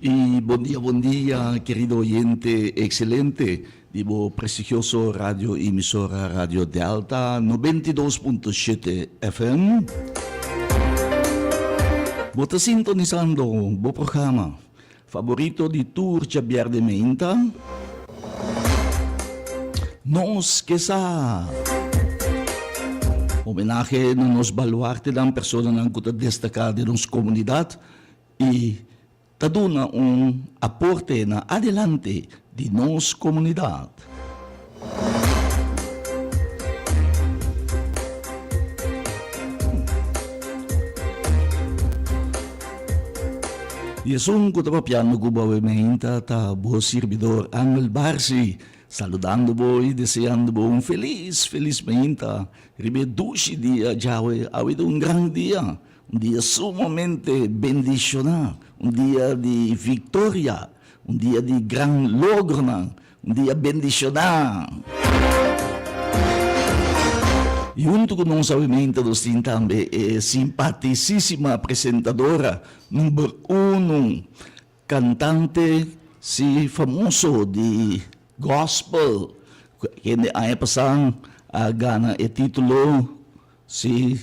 Y bon dia, bon dia, querido oyente excelente di bo prestigioso radio emisora Radio Delta 92.7 FM. Bo ta sintonisando bo programa favorito di tur djabierde meinta, Nos Ke Sa. Homenahe na nos baluartenan, personanan cu ta destaca den nos comunidad y ta duna un aporte na adelante di nos comunidad. Y esun cu ta papiando cu bo awe meinta ta bo sirbidor Angel Barsi, saludando bo y deseando bo un feliz, feliz meinta riba e dushi dia djawe. Awe ta un gran dia. Un dia sumamente bendishoná, un dia di viktoria, un dia di gran logronan, un dia bendishoná. I huntu ku nos awe-mente nos tin tambe e simpatisísima presentadora number uno, Cantante si famoso di gospel kende aña pasa a gana e titulo si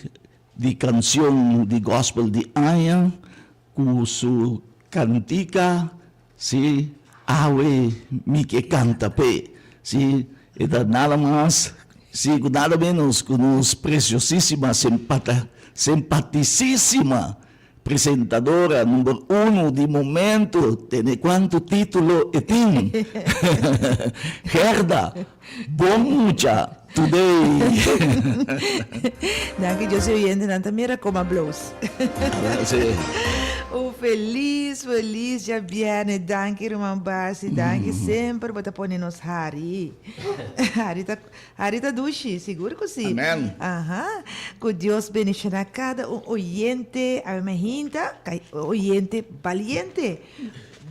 di cancion di gospel di aña cu su cantica si Awe mi ke canta p'e si e ta nada mas si cu nada menos cu nos preciosisima simpatisisima Presentadora number uno di momento tene cuanto titulo e tin. Gerda, bon mucha today. Danki Dios e oyentenan ta mira como a bloos. Sí. Un feliz feliz djabierne danki ruman Barsi danki semper bo ta pone nos hari. Hari ta Hari ta dushi, sigur ku si. Amen. Aha. Ku Dios bendishoná kada un oyente, awe mi hinta, oyente baliente,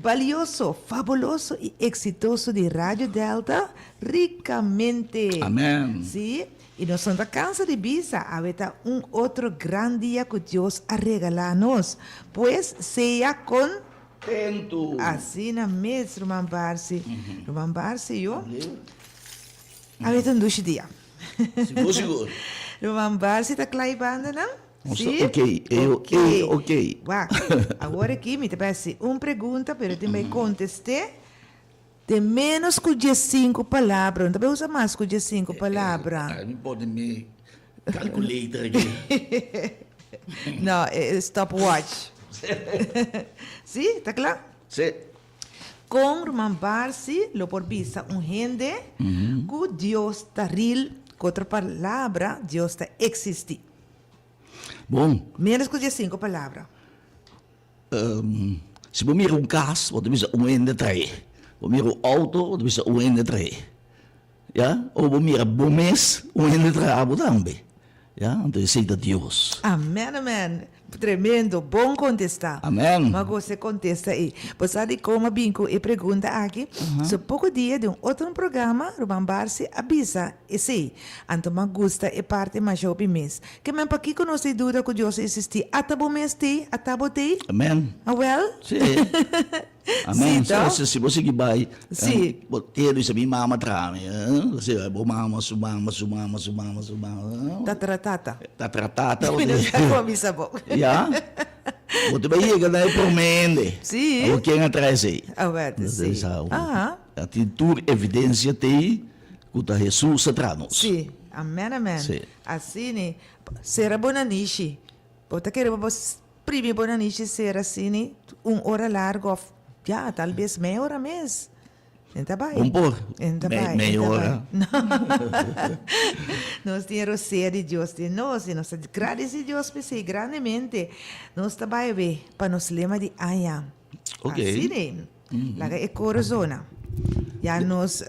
balioso, fabuloso i eksitoso di Radio Delta rikamente. Amen. Si, i nos no ta kansa di bisa, awe ta un otro gran dia ku Dios a regalá nos. Pues, sea kon. Tentu. Asina mes, ruman Barsi. Ruman Barsi, yo. Awe ta un dushi dia. Sigur sigur. Ruman Barsi ta kla e bandanan? Nos ta ok, e ok, ok. Wak, awor aki mi ta bai hasi un pregunta pero tin bai kontest'é den ménos ku diesinku palabra. No ta bai usa mas ku diesinku palabra. Mi pone mi calculator aki. No, e stopwatch. Si, ta kla? Si. Kon ruman Barsi lo por bisa un hende ku Dios ta ril, ku otro palabra, Dios ta eksistí? Bon. Ménos ku diesinku palabra. Si bo mira un kas, bo ta bisa un hende trae. Bo mira un outo, bo ta bisa un hende trae. Ya, o bo mira bo mes, un hende traha bo tambe. Ya, anto esei ta Dios. Amen amen tremendo bon contesta. Amen. Ma gosta e contesta ei. Bo sa dicon m'a bin cu e pregunta aki? So poco dia den un otro programa Ruman Barsi a bisa esei. Anto m'a gusta e parti masha hopi mes. Ke men pakico nos tin duda cu Dios a existi? Ata bo mes tei? Ata bo tei? Amen. Awel? Sí. Amen. Sí, toh? Si, si bo sigui bai, Sí. bo te bisa mi mama traha mi. Si, bo mama, su mama, su mama, su mama, su mama. Tataratata. Tataratata. Mi no sa kon bisa bo. Ya. Bo te bai yega na e prome hende. Sí. Awor ken a traha esei? Awor, sí. Aha. A tin tur evidencia t'ei ku ta Hesus a traha nos. Sí. Amen, amen. Sí. Asina, sera bo nanishi. Bo ta kere bo Primi bo nanishi ser asini un ora largo of ya tal bes mei ora mes. En ta bai. Un por En ta bai. mei ora. Nos tin e rosea di Dios den nos y nos ta gradeci Dios p'esey grandemente. Nos ta bai awe pa nos lema di aña. Ok. Asini. Laga e coro zona. Ya nos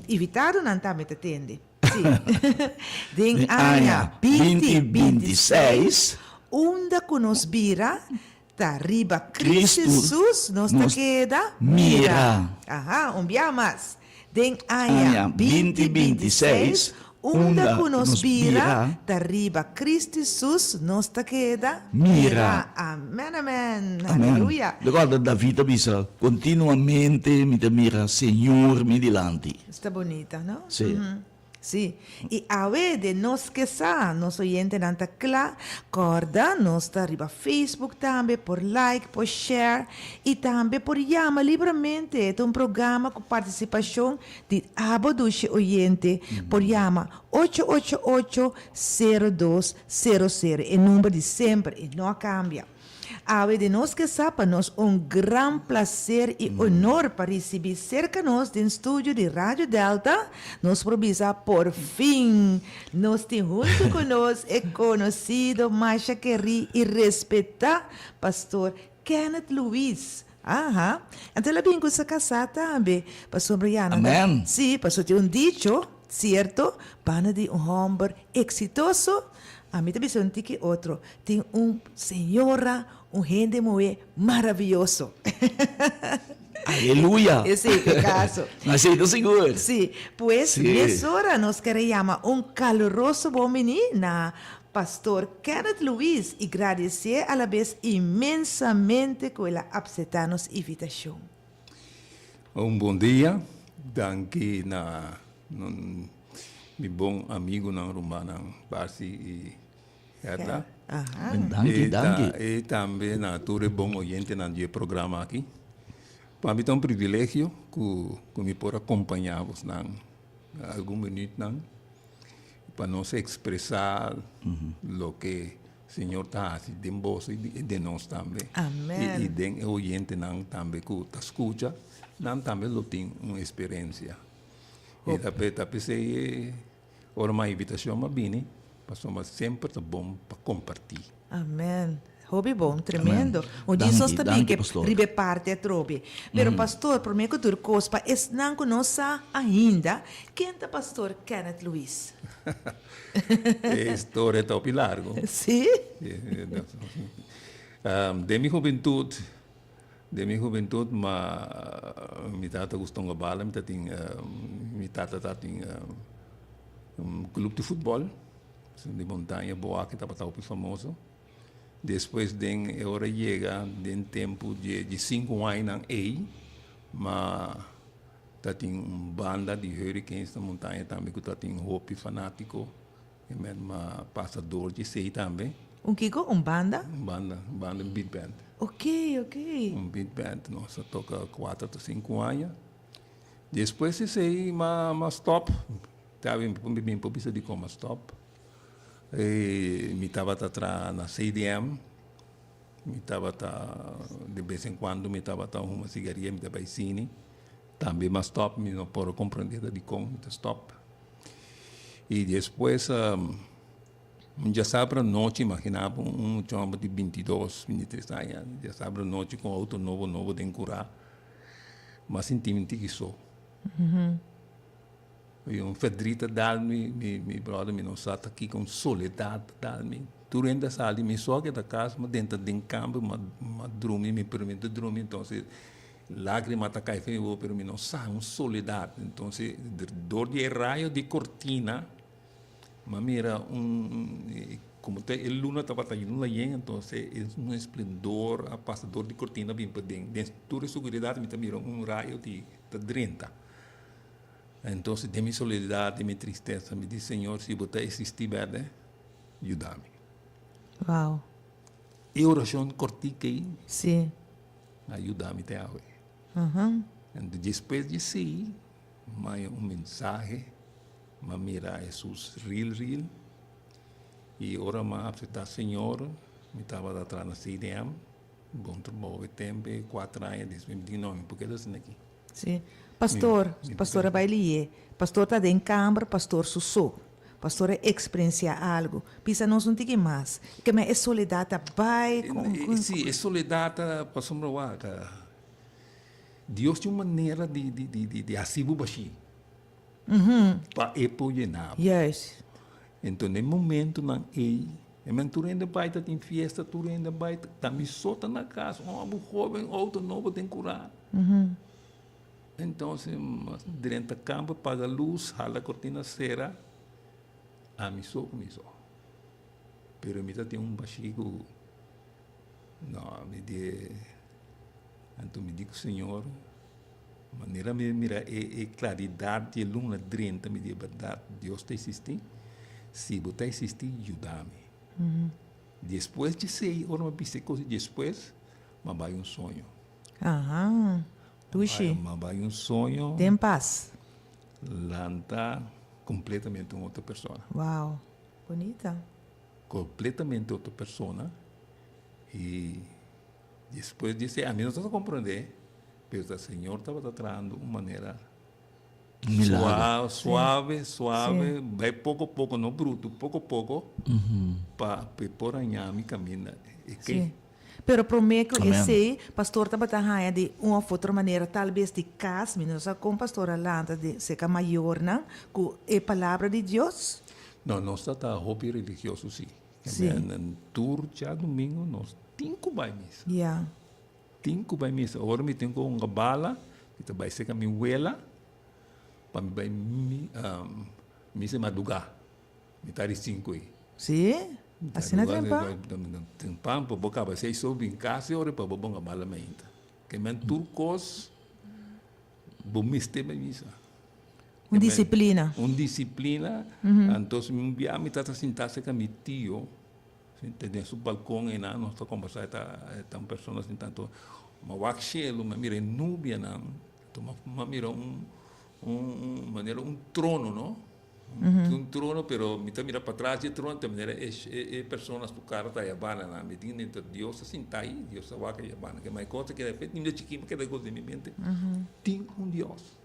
invitadonan tambe ta tende. Sí. Den aña 2026, unda ku nos bira ta riba Cristo Jesus, nos ta keda mira. Aha, un bia mas. Den aña 2026, Unda ku nos bira, ta riba Cristo Hesus nos ta keda mira. Amen, amen. Aleluya. Recorda David a bisa, Continuamente mi ta mira Señor mi dilanti. Esta bunita, no? Sí. Sí. I awe den nos ke sa, nos oyentenan ta kla. Kòrda, nos ta riba Facebook tambe, por like, por share i tambe por yama libramente. E ta un programa ku partisipashon Di abo dushi oyente por yama ocho ocho ocho sero dos sero sero e number di semper e no a cambia. Awe di nos ke sa pa nos un gran placer y honor pa ricibi cerca nos den studio di Radio Delta nos por bisa por fin nos tin hunto cu nos e conocido masha keri y respeta Pastor Kenneth Luis. Aha. Anto el a bin ku sa kasá tambe, pasobra ya nan ta. Amen. Sí, pasobra tin un dicho, sierto, banda di un hòmber eksitoso, ami ta bisa un tiki otro, tin un señora, un hende muhé maravioso. Aleluya! Esei ta e kaso. No, esei ta sigur. Sí, pues Sí. mesora nos kere yama un kaluroso bon biní na Pastor Kenneth Luis y gradecié alabes inmensamente cu el a apseta nos invitacion. Un bon dia, danki na mi bon amigunan, rumannan Barsi y Herda. Danki, danki. Y tambe na tur e bon oyentenan di e programa aki. Pa mi ta un privilegio cu mi por acompaña bosnan algun minuutnan. Pa nos expresa loke Señor ta haci den bos y den nos tambe. Amen. Y den e oyentenan tambe cu ta scucha, nan tambe lo tin un experiencia. Y ta ta pesey ora mi a invitacion mi a bini, pasobra semper ta bon pa comparti. Amen. Hopi bon, tremendo. Un Jesus ta bin ke riba e parti atrobe. Pero pastor, prome ku tur kos, pa esnan ku no sa ainda, ken ta pastor Kenneth Luis? E historia ta hopi largo. Sí? Den mi hubentut, den mi hubentut ma mi tata gusta hunga bala, mi ta tin, mi tata ta tin un club di futbol. Di montaña Boachi tabata hopi famoso. Despues den e ora yega den tempu dje di sinku añanan ei, ma ta tin un banda di Hurricanes na montaña tambe ku ta tin hopi fanátiko. E men ma pasa dor dje esei tambe. Un kiko? Un banda? Un banda, un banda, un big band. Ok, ok. Un big band. Nos a toka kuater ta sinku aña. Despues esei ma ma stop. Ta bin mi por bisa dikon m'a stop. Mi tabata traha na CDM, mi tabata de bes en cuando mi tabata huma sigaria, mi ta bai cine. Tambe m'a stop, mi no por a comprende ta dikon mi ta stop. I despues un djasabra nochi, imagina bo un mucha homber di bintidos, bintitres aña, djasabra nochi ku un auto nobo nobo den kura, m'a sinti mi tiki so. I un verdriet a dal mi, mi, mi brother, mi no sa ta kiko, un soledad a dal mi. Tur hende a sali, mi so a keda kas, mi a drenta den kamber, mi a, mi a drumi, mi pero mi ta drumi, entonces lagrima ta kai for mi boka, pero mi no sa, un soledad. Entonces, dor di e rayo di kortina, mi a mira un, komo ta e luna tabata luna yen, entonces un esplendor a pasa dor di kortina bin paden. Den tur e suguridat mi ta mira un rayo di ta drenta. Entonces den mi soledad, den mi tristeza, mi di, Señor, si bo ta existi berde, yuda mi. Wow. E oracion cortica ei Sí. a yuda mi te awe. Uhum. Entonces despues di esei, mi haya un mensahe, mi a mira Jesus real real, y ora mi a acepta Señor, mi tabata traha na CDM, bon trabou e tempo, cuater aña despues mi di, no, mi por keda asina aki. Sí. Pastor, pastor a bai lié. Pastor ta den kamber, pastor su so. Pastor a eksperensiá algu. Bisa nos un tiki mas. Ke men e soledat ta bai kon kon. Sí, e soledat ta pasobra wak. Dios tin un manera di di di di hasi bo bashí. Pa e por yena bo. Juist. Enton den momentonan ei, e men tur hende bai ta tin fiesta, tur hende bai ta mi so ta na kas, un hòmber hóben, outo nobo den kurá. Entonces, drenta kamber, paga lus, hala kortina sera. Ami so ku mi so. Pero mi ta tin un bashí ku no mi di anto mi di ku Señor manera mi mira e e klaridat di e luna drenta mi di e bèrdat Dios ta eksistí si bo ta eksistí yuda mi. Despues di esei ora mi a bisa e kos despues mi a bai un soño. Aha, dushi. Mi a bai un soño. Den pas. Lanta completamente un otro persona. Wow, bonita. Completamente otro persona y despues di esey ami no tabata comprende pero ta Señor tabata trahando un manera Milagro. suave, suave, bay poco poco, no bruto, poco poco pa e por haña mi caminda. E ke. Pero promé ku Amen. esei, pastor tabata haña di un òf otro manera, tal bes di kas, mi no sa kon pastor a lanta di serka mayornan ku e palabra di Dios. No, nos ta ta hopi religioso si. Si. Amen. Tur djadumingu nos tin ku bai misa. Ya. Tin ku bai misa. Ora mi tin ku hunga bala, mi ta bai serka mi wela pa mi bai misa madugá. Mi ta di sinku ei. Sí? Asina trempan? Trempan pa bo kaba seis or bin kas e ora pa bo bonga bala mainta. Ke men tur kos bo mester bai misa. Un disiplina. Un disiplina. Antos un bia mi tata sinta serka mi tio sinta den su balkon einan nos ta kombersá e ta un persona sinta anto mi a wak shelu mi a mira e nubianan anto mi a mira un manera un trono no. Un trono, pero mi ta mira patras di e trono ta manera e e personas ku kara ta yabana nan. Mi tin dentro Dios ta sinta ahi, Dios ta wak yabana. Ke mai kos ta keda fet niño chikí mi keda kos den mi mente. Tin un Dios.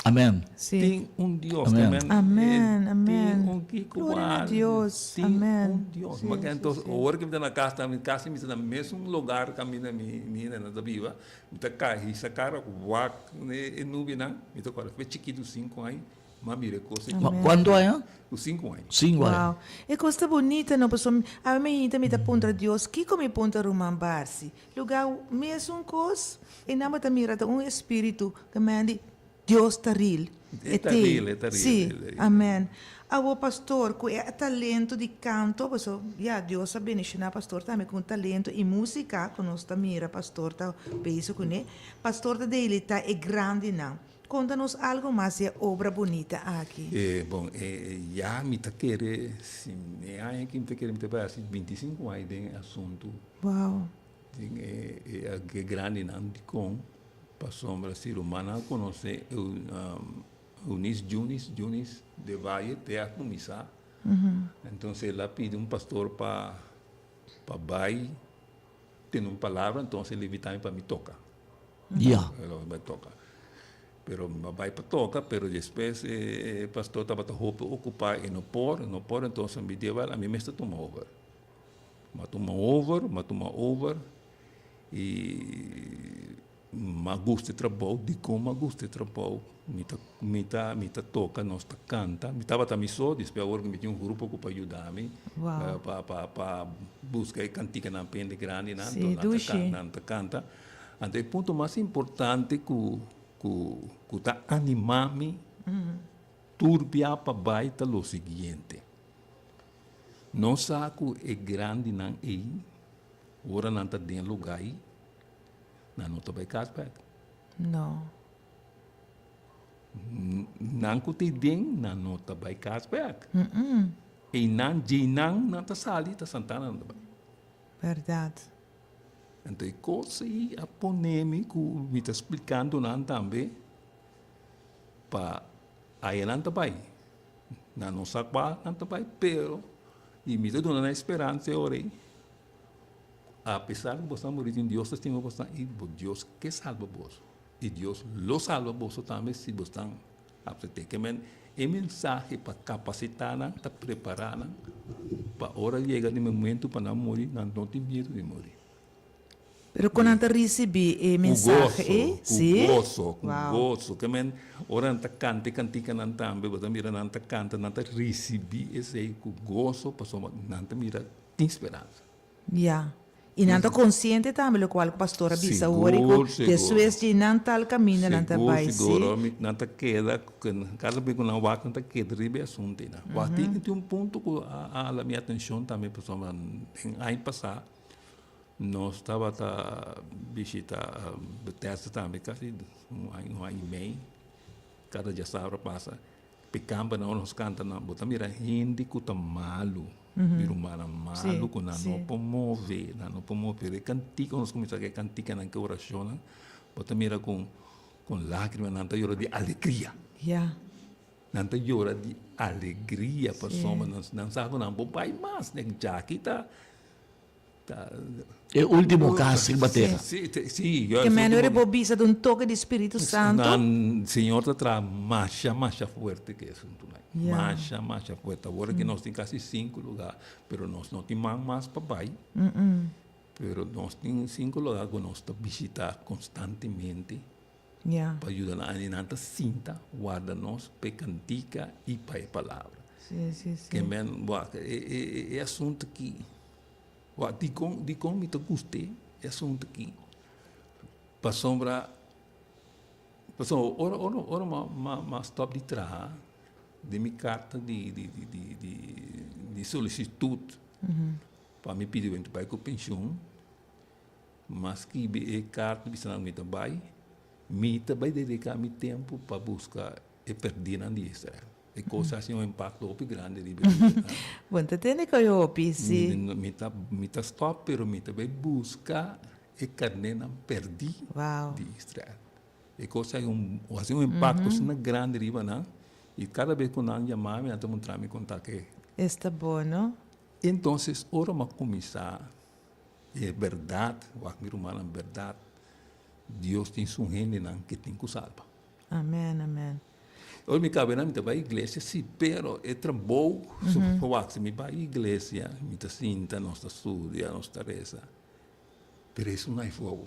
Amen. Sí. Tin un Dios. Amen. Amen, amen. Tin un kiko Gloria na Dios. Tin Amen. un Dios. Sí, Ma sí, entonces, sí. ora ku mi ta na kas tambe, kasi mi ta na mesun lugar kaminda mi mi hendenan ta biba. Mi ta kai hisa kara wak e nubianan, mi ta kòrda fe chikitu sinku aña, m'a mira e kos aki. Ma kuantu aña? Ku sinku aña. Sinku aña. Wow, e kos ta bunita no, pasobra awe mainta mi ta puntra Dios kiko mi puntra ruman Barsi, lugá mesun kos e nan bo ta mira ta un espiritu ku men di Dios ta ril. E ta ril, e ta ril. Sí, amen. Awor pastor, ku e talento di kanto, paso ya Dios a bendishoná pastor tambe ku un talento i músika ku nos ta mira pastor ta bezig kuné. Pastor ta deilitá e grandinan. Konta nos algu mas di e obra bunita aki. E bon, e ya mi ta kere, si e aña aki mi ta kere mi ta bai hasi bintisinku aña den e asuntu. Wow. Den e e grandinan dikon. Pasobra si rumannan a konosé Eunice Junis, Junis de Valle, te a kuminsá. Entonces el a pidi un pastor pa pa bai tene un palabra, entonces el invitá mi pa mi toka. Ya. El a bai toka. Pero mi a bai pa toka, pero despues e pastor tabata hopi okupá, e no por, e no por, entonces mi di, wèl, ami mester tuma over. Mi a tuma over, mi a tuma over. I m'a gusta e trabou, dikon m'a gusta e trabou? Mi ta mi ta mi ta toka, nos ta kanta, mi tabata mi so, despues awor ku mi tin un grupo ku por yuda mi pa pa pa buska e kantikanan pa hende grandinan, Sí, nan ta dushi. nan ta kanta. Anto e punto mas importante ku ku ku ta anima mi tur bia pa bai ta lo siguiente, nos sa ku e grandinan ei Ora nan ta den lugá ei, nan no ta bai kas bèk. No. Nan ku ta ei den, nan no ta bai kas bèk. Einan, djeinan nan ta sali, ta Santana nan ta bai. Bèrdat. Anto e kos ei a pone mi ku mi ta splikando nan tambe pa aya nan ta bai. Nan no sa kua nan ta bai, pero i mi ta duna nan e speransa e ora ei. Apesar ku boso a muri tin Dios ta stima boso i Dios ke salba boso i Dios lo salba boso tambe si boso ta apsept'é. Ke men e mensahe pa kapasitá nan ta prepará nan pa ora yega di momentu pa nan muri nan no tin miedu di muri. Pero kon nan ta risibí e mensahe ei? Ku goso, ku goso, ku goso. Ke men ora nan ta kanta e kantikanan tambe bo ta mira nan ta kanta nan ta risibí esei ku goso pasobra nan ta mira tin speransa. Ya. I nan ta konsiente tambe lokual ku pastor a bisa awor i ku despues di nan tal kaminda nan ta bai si. Sigur, sigur. Nan ta keda, kada bes ku nan wak nan ta keda riba e asuntu ei nan. Wak tin tin un punto ku a hala mi atenshon tambe pasobra den aña pasá nos tabata bishita Bethesda tambe kasi un aña, un aña i mei kada djasabra pasa. Pe kamber nan ora nos kanta nan bo ta mira hende ku ta malu, mi rumannan malu ku nan no por move, nan no por move. Pero e kantika nos kuminsá ku e kantikanan ku e orashonnan bo ta mira ku ku lágrima nan ta yora di alegria. Nan ta yora di alegria pasobra nan sa ku nan por bai mas. Djaki ta E ultimo kas riba tera. Ke manera bo bisa ta un toke di Spiritu Santu? Nan Señor ta traha masha masha fuerte ku e asuntunan. Masha masha fuerte. Awor aki nos tin kasi sinku lugá, pero nos no tin man mas pa bai. Pero nos tin sinku lugá ku nos ta bishitá konstantemente pa yuda nan. I nan ta sinta warda nos pa e kantika i pa e palabra. Ke men, wak, e asuntu aki. Wak, dikon, dikon mi ta gust'é e asuntu aki? Pasobra, pasobra ora, ora, ora mi a, mi a stòp di traha, den mi karta di, di, di, di, di, di solisitut pa mi pidi wens bai ku penshun, mi a skibi e karta bisa nan mi ta bai, mi ta bai dediká mi tempu pa buska e pèrdinan di Israel. E kos a hasi un impakto hopi grandi riba mi vida. Bo ta tende ku e hopi, si. Mi ta mi ta stòp, pero mi ta bai buska e karnénan pèrdí di Israel. E kos a hasi un impakto asina grandi riba nan, i kada bes ku nan yama mi, nan ta muntra mi konta ke. Esta bo, no? Entonces, ora mi a kuminsá e bèrdat, wak mi rumannan, bèrdat, Dios tin su hendenan ke tin ku salba. Amen, amen. Ora mi kaba mi ta bai iglesia si, pero e trabou, wak si mi bai iglesia mi ta sinta nos ta studia nos ta resa, pero esun no hay fogo.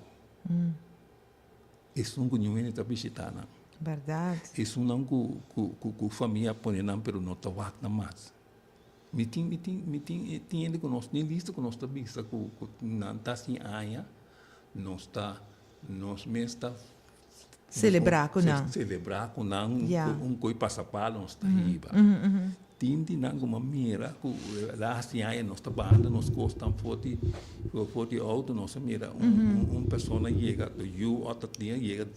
Esun ku niun hende ta bishita nan. Berdad. Esunnan ku ku famia a pone nan pero no ta wak nan mas. Mi tin mi tin mi tin tin hende ku nos tin lista ku nos ta bisa ku ku nan ta sin aña nos ta nos mes ta Selebrá ku nan. Selebrá ku nan un koi pasapalo nos ta hiba. Tin di nan ku mi a mira ku la hasi aña nos ta banda nos kos tan for di for di outo nos a mira un persona yega ku yu òf ta tin a yega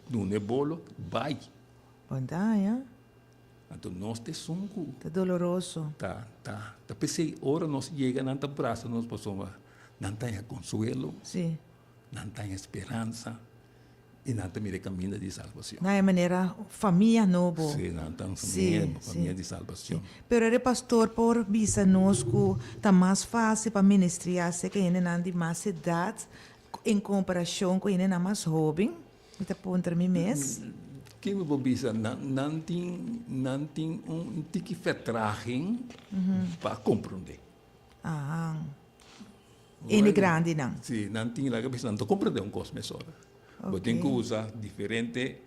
duna e bolo bai. Bon ta aña. Anto nos ta esun ku. Ta doloroso. Ta ta ta p'esei ora nos yega nan ta brasa nos pasobra nan ta haña konsuelo. Nan ta haña speransa. I nan ta mira e kaminda di salbacion. Na e manera famia nobo. Sí, nan ta un famia, famia di salbacion. Pero e pastor por bisa nos ku ta mas fásil pa ministriá serka hendenan di mas edat en komparashon ku hendenan mas hóben? Mi ta puntra mi mes. Ke mi por bisa? Nan, nan tin, nan tin un tiki vertraging pa komprondé. Ahan. Hende grandinan. Sí, nan tin laga bisa nan ta comprende un cos mesora. Bo tin cu usa diferente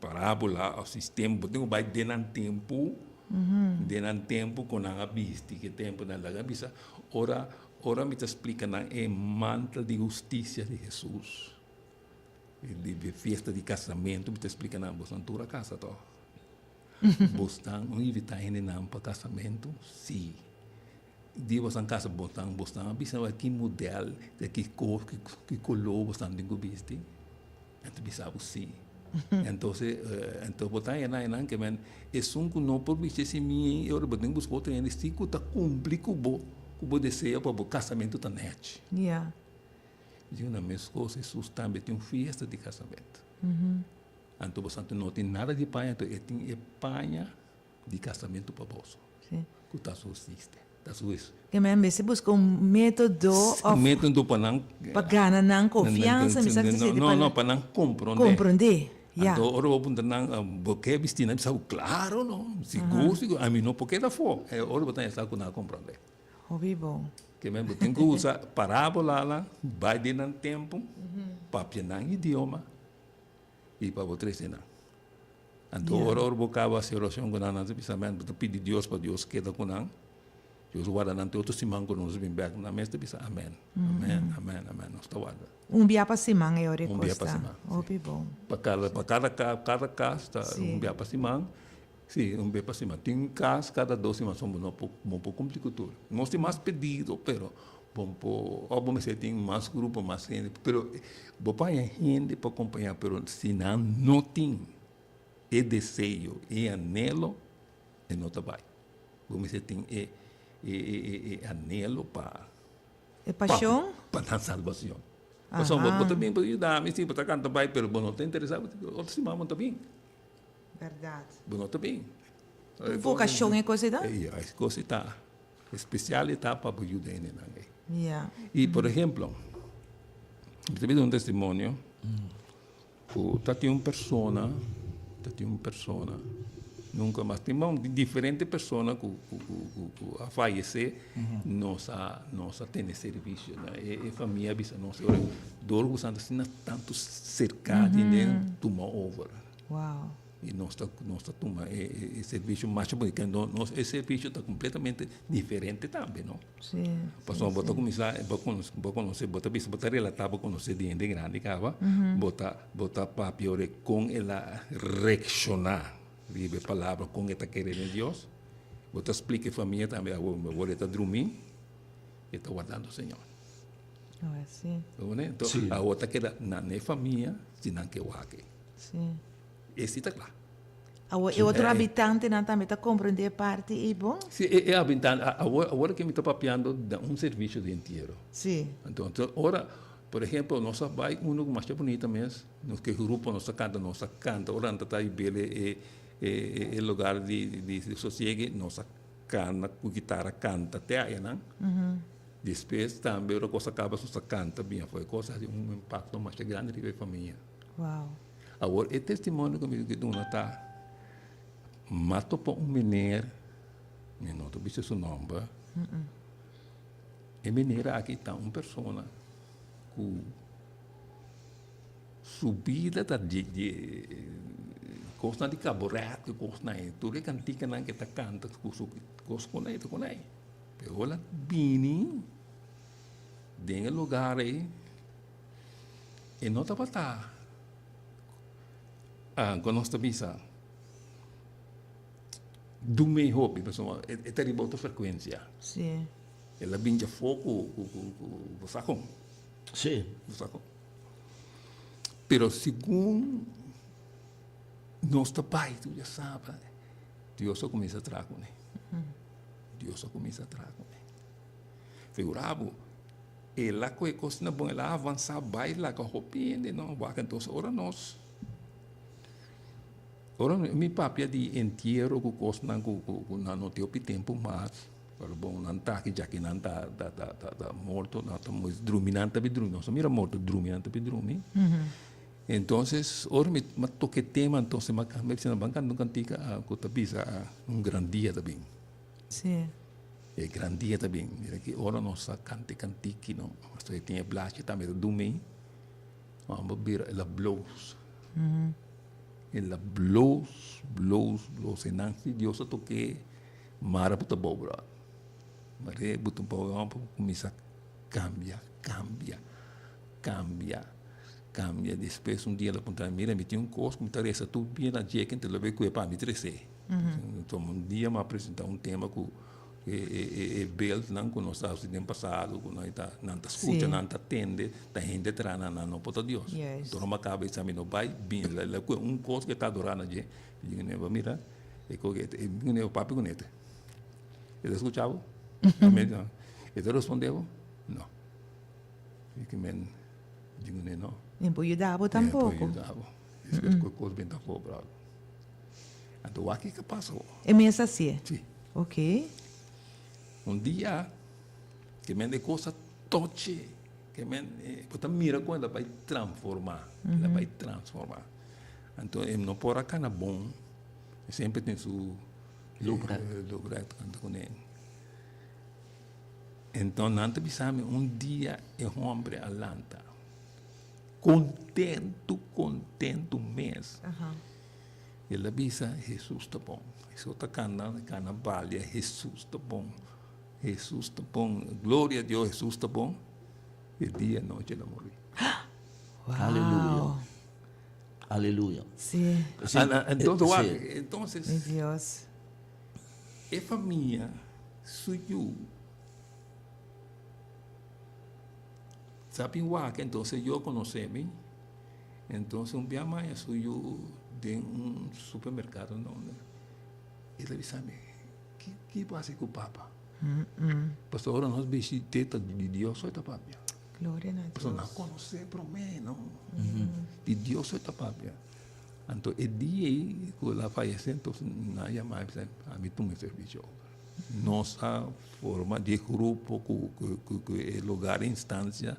parabola of sistema, bo tin cu bay den nan tempo, den nan tempo cu nan a bisti, ki tempo nan laga bisa. Ora, ora mi ta splica nan e mantel di husticia di Jesus, di fiesta di casamento, mi ta splica nan, boso tur a casa toch? Bosnan no invita hendenan pa casamento? Sí. Di bosnan casa bosnan bosnan a bisa ki model, ki cos, ki color bosnan tin cu bisti? Nan ta bisa bo sí. Entonces, entonces bo ta haya nan ke men esun cu no por bisti esi mi e ora bo tin cu busca otro hende si cu ta cumpli cu bo, cu bo deseo pa bo casamento ta nèchi. Di una mes cos Jesus tambe tin un fiesta di casamento. Anto bo santo no tin nada di paña, anto e tin e paña di kasamentu pa boso, ku ta su hustisia, ta su huis. Ke men mester buska un metodo of. Un metodo pa nan. Pa gana nan konfiansa, mi sa ki ta seti pa. No, no, pa nan komprondé. Komprondé, ya. Anto ora bo puntra nan, bo ke bisti? Nan bisa bo, klaro no, sigur, sigur, ami no por keda afó. E ora bo ta hasta ku nan a komprondé. Hopi bon. Ke men bo tin ku usa parábolanan, bai den nan tempu, papia nan idioma. I pa bo trese nan. Anto ora ora bo kaba hasi orashon ku nan, nan ta bisa, Bo ta pidi Dios pa Dios keda ku nan. Dios warda nan te otro siman ku nos bin bek. Nan mes ta bisa amen, amen, amen, amen. Nos ta warda. Un bia pa siman e ora e Un bia pa kosta. siman, si. Hopi bon. Pa kada pa kada ka kada kas ta Si. un bia pa siman. Si, un bia pa siman. Tin kas kada dos siman, so bo no por bo por kumpli ku tur. Nos tin mas pedido, pero bo por òf bo mester tin mas grupo, mas hende. Pero bo por haña hende pa kompañá, pero si nan no tin e deseo, e anhelo, e no ta bai. Bo mester tin e e e e anhelo pa. E pasion? Pa nan salbacion. Pasobra bo ta bin pa yuda mi, si bo ta canta bai, pero bo no ta interesa, otro siman bo no ta bin. Berdad. Bo no ta bin. Un vocacion e cos ei ta? Ya, e cos ei ta. Especial e ta pa bo yuda hendenan ei. Ya. Y por ehemplo, mi ta bida un testimonio. Ku ta tin un persona, ta tin un persona, nunka mas tin bon diferente persona ku ku ku ku a fayesé, nos a nos a tene servisio na e e famia a bisa nos ora dor ku Santa asina tantu serka di den tuma over. Wow. I nos ta nos ta tuma e e servisio masha bunita nos e servisio ta kompletamente diferente tambe no. Sí, Pasobra sí, bo ta sí. kuminsá bo konos bo konosé bo ta bisa bo ta relatá bo konosé di hende grandi kaba bo ta bo ta papia ora kon el a reakshoná riba e palabra kon e ta kere den Dios bo ta splika e famia tambe awor awor e ta drumí e ta wardando Señor. Oh, sí. Bo pone? Enton Sí. awor ta keda nan e famia si nan ke wak. Sí. Esi ta kla. Awor e otro habitantenan tambe ta comprende e parti ei bon? Si, e e habitante, awor awor ke mi ta papiando da un servicio di entiero. Si. Entonces ora, por ehemplo, nos a bai uno ku masha bunita mes, nos ke grupo nos ta kanta, nos a kanta ora nan ta ta bele e e e lugar di di sosiegue, nos a kana ku kitara kanta te ayanan. Despues tambe ora kos a kaba nos a kanta bien afo. E kos a hasi un impacto masha grandi riba e famia. Wow. Awor e testimonio ku mi duna ta, M'a topa un meneer, mi no ta bisa su nomber, e meneer aki ta un persona ku su bida ta di di kosnan di kabaret, kosnan ei, tur e kantikanan ku e ta kanta ku su kos ku nan e ta ku nan. Pero ora el a bini den e lugar ei, E no tabata kon nos ta bisa dumei hopi pasobra e ta riba otro frekuensia. Sí. El a bin djafó ku bo sa kon. Sí. Bo sa kon. Pero segun nos ta bai tur ya saba Dios a kuminsá traha kuné. Dios a kuminsá traha kuné. Figurá bo. El a kohe kosnan bon, el a avansá bai laga hopi hende no wak. Entonces ora nos, ora mi papia di entiero ku kosnan ku ku nan no tin hopi tempu mas, pero bon nan ta aki djaki nan ta ta ta ta morto, nan ta drumi nan ta bin drumi, nos a mira morto drumi nan ta bin drumi. Entonces ora mi toka e tema entonces mi a bisa nan ban kanta un kantika ku ta bisa un gran dia ta bin. Sí. E gran dia ta bin. Mira ki ora nos a kanta e kantiki no. Pasobra e tin e blachi tambe ta dumi. Amo bira el a bloos. El a bloos, bloos, bloos. E nan si Dios a tok'é, mara bo ta bou bròder. Mare bo ta bou bo kuminsá kambia, kambia, kambia, kambia. Despues un dia el a puntra mi, mira mi tin un kos ku mi ta resa tur dia na djeke, enton lo bay ku'e pa mi tres'é. Enton un dia mi a presenta un tema ku e beeldnan ku nos a hasi den pasado ku nan ta nan ta skucha nan ta tende ta hende traha nan nan no por ta Dios. Enton mi a kaba bisa mi no bai bin la ku un kos ku e ta adora na dje mi di kuné bo mira e ku e papia kuné e ta skucha bo? E ta responde bo? No. Mi di men di kuné no. Ni por yuda bo tampoko. Ni por yuda bo. Despues ku e kos bin ta kobra. Anto wak kiko pasa ho. E mes hasié? Si. Ok. Un dia ke men e kos a toch'e, ke men bo ta mira kon el a bai transformá, el a bai transformá. Anto e no por a kana bon, e semper tin su Lubret. Lubret kanta kuné. Enton nan ta bisa mi un dia e hombre a lanta kontentu, kontentu mes. El a bisa, Hesus ta bon. Hesus ta kana, kana balia, Hesus ta bon. Hesus ta bon, gloria a Dios, Hesus ta bon, e dia e nochi el a muri. Wow. Aleluya. Aleluya. Sí. Sí, Entonces, sí. wak, entonces, Mi Dios. e famia su yu sa bin wak, entonces yo conoce mi, entonces un bia maya su yu den un supermercado donde, e ta bisa mi, ki ki bo hasi ku papa? Pasobra ora nos bishit'é ta di Dios so e ta papia. Gloria na Pasobra Dios. nan konosé promé, no? Di Dios so e ta papia. Anto e dia ei ku el a fayesé, entonces nan a yama mi bisa ami tuma e servisio over. Nos a forma di e grupo ku ku e lugar instancia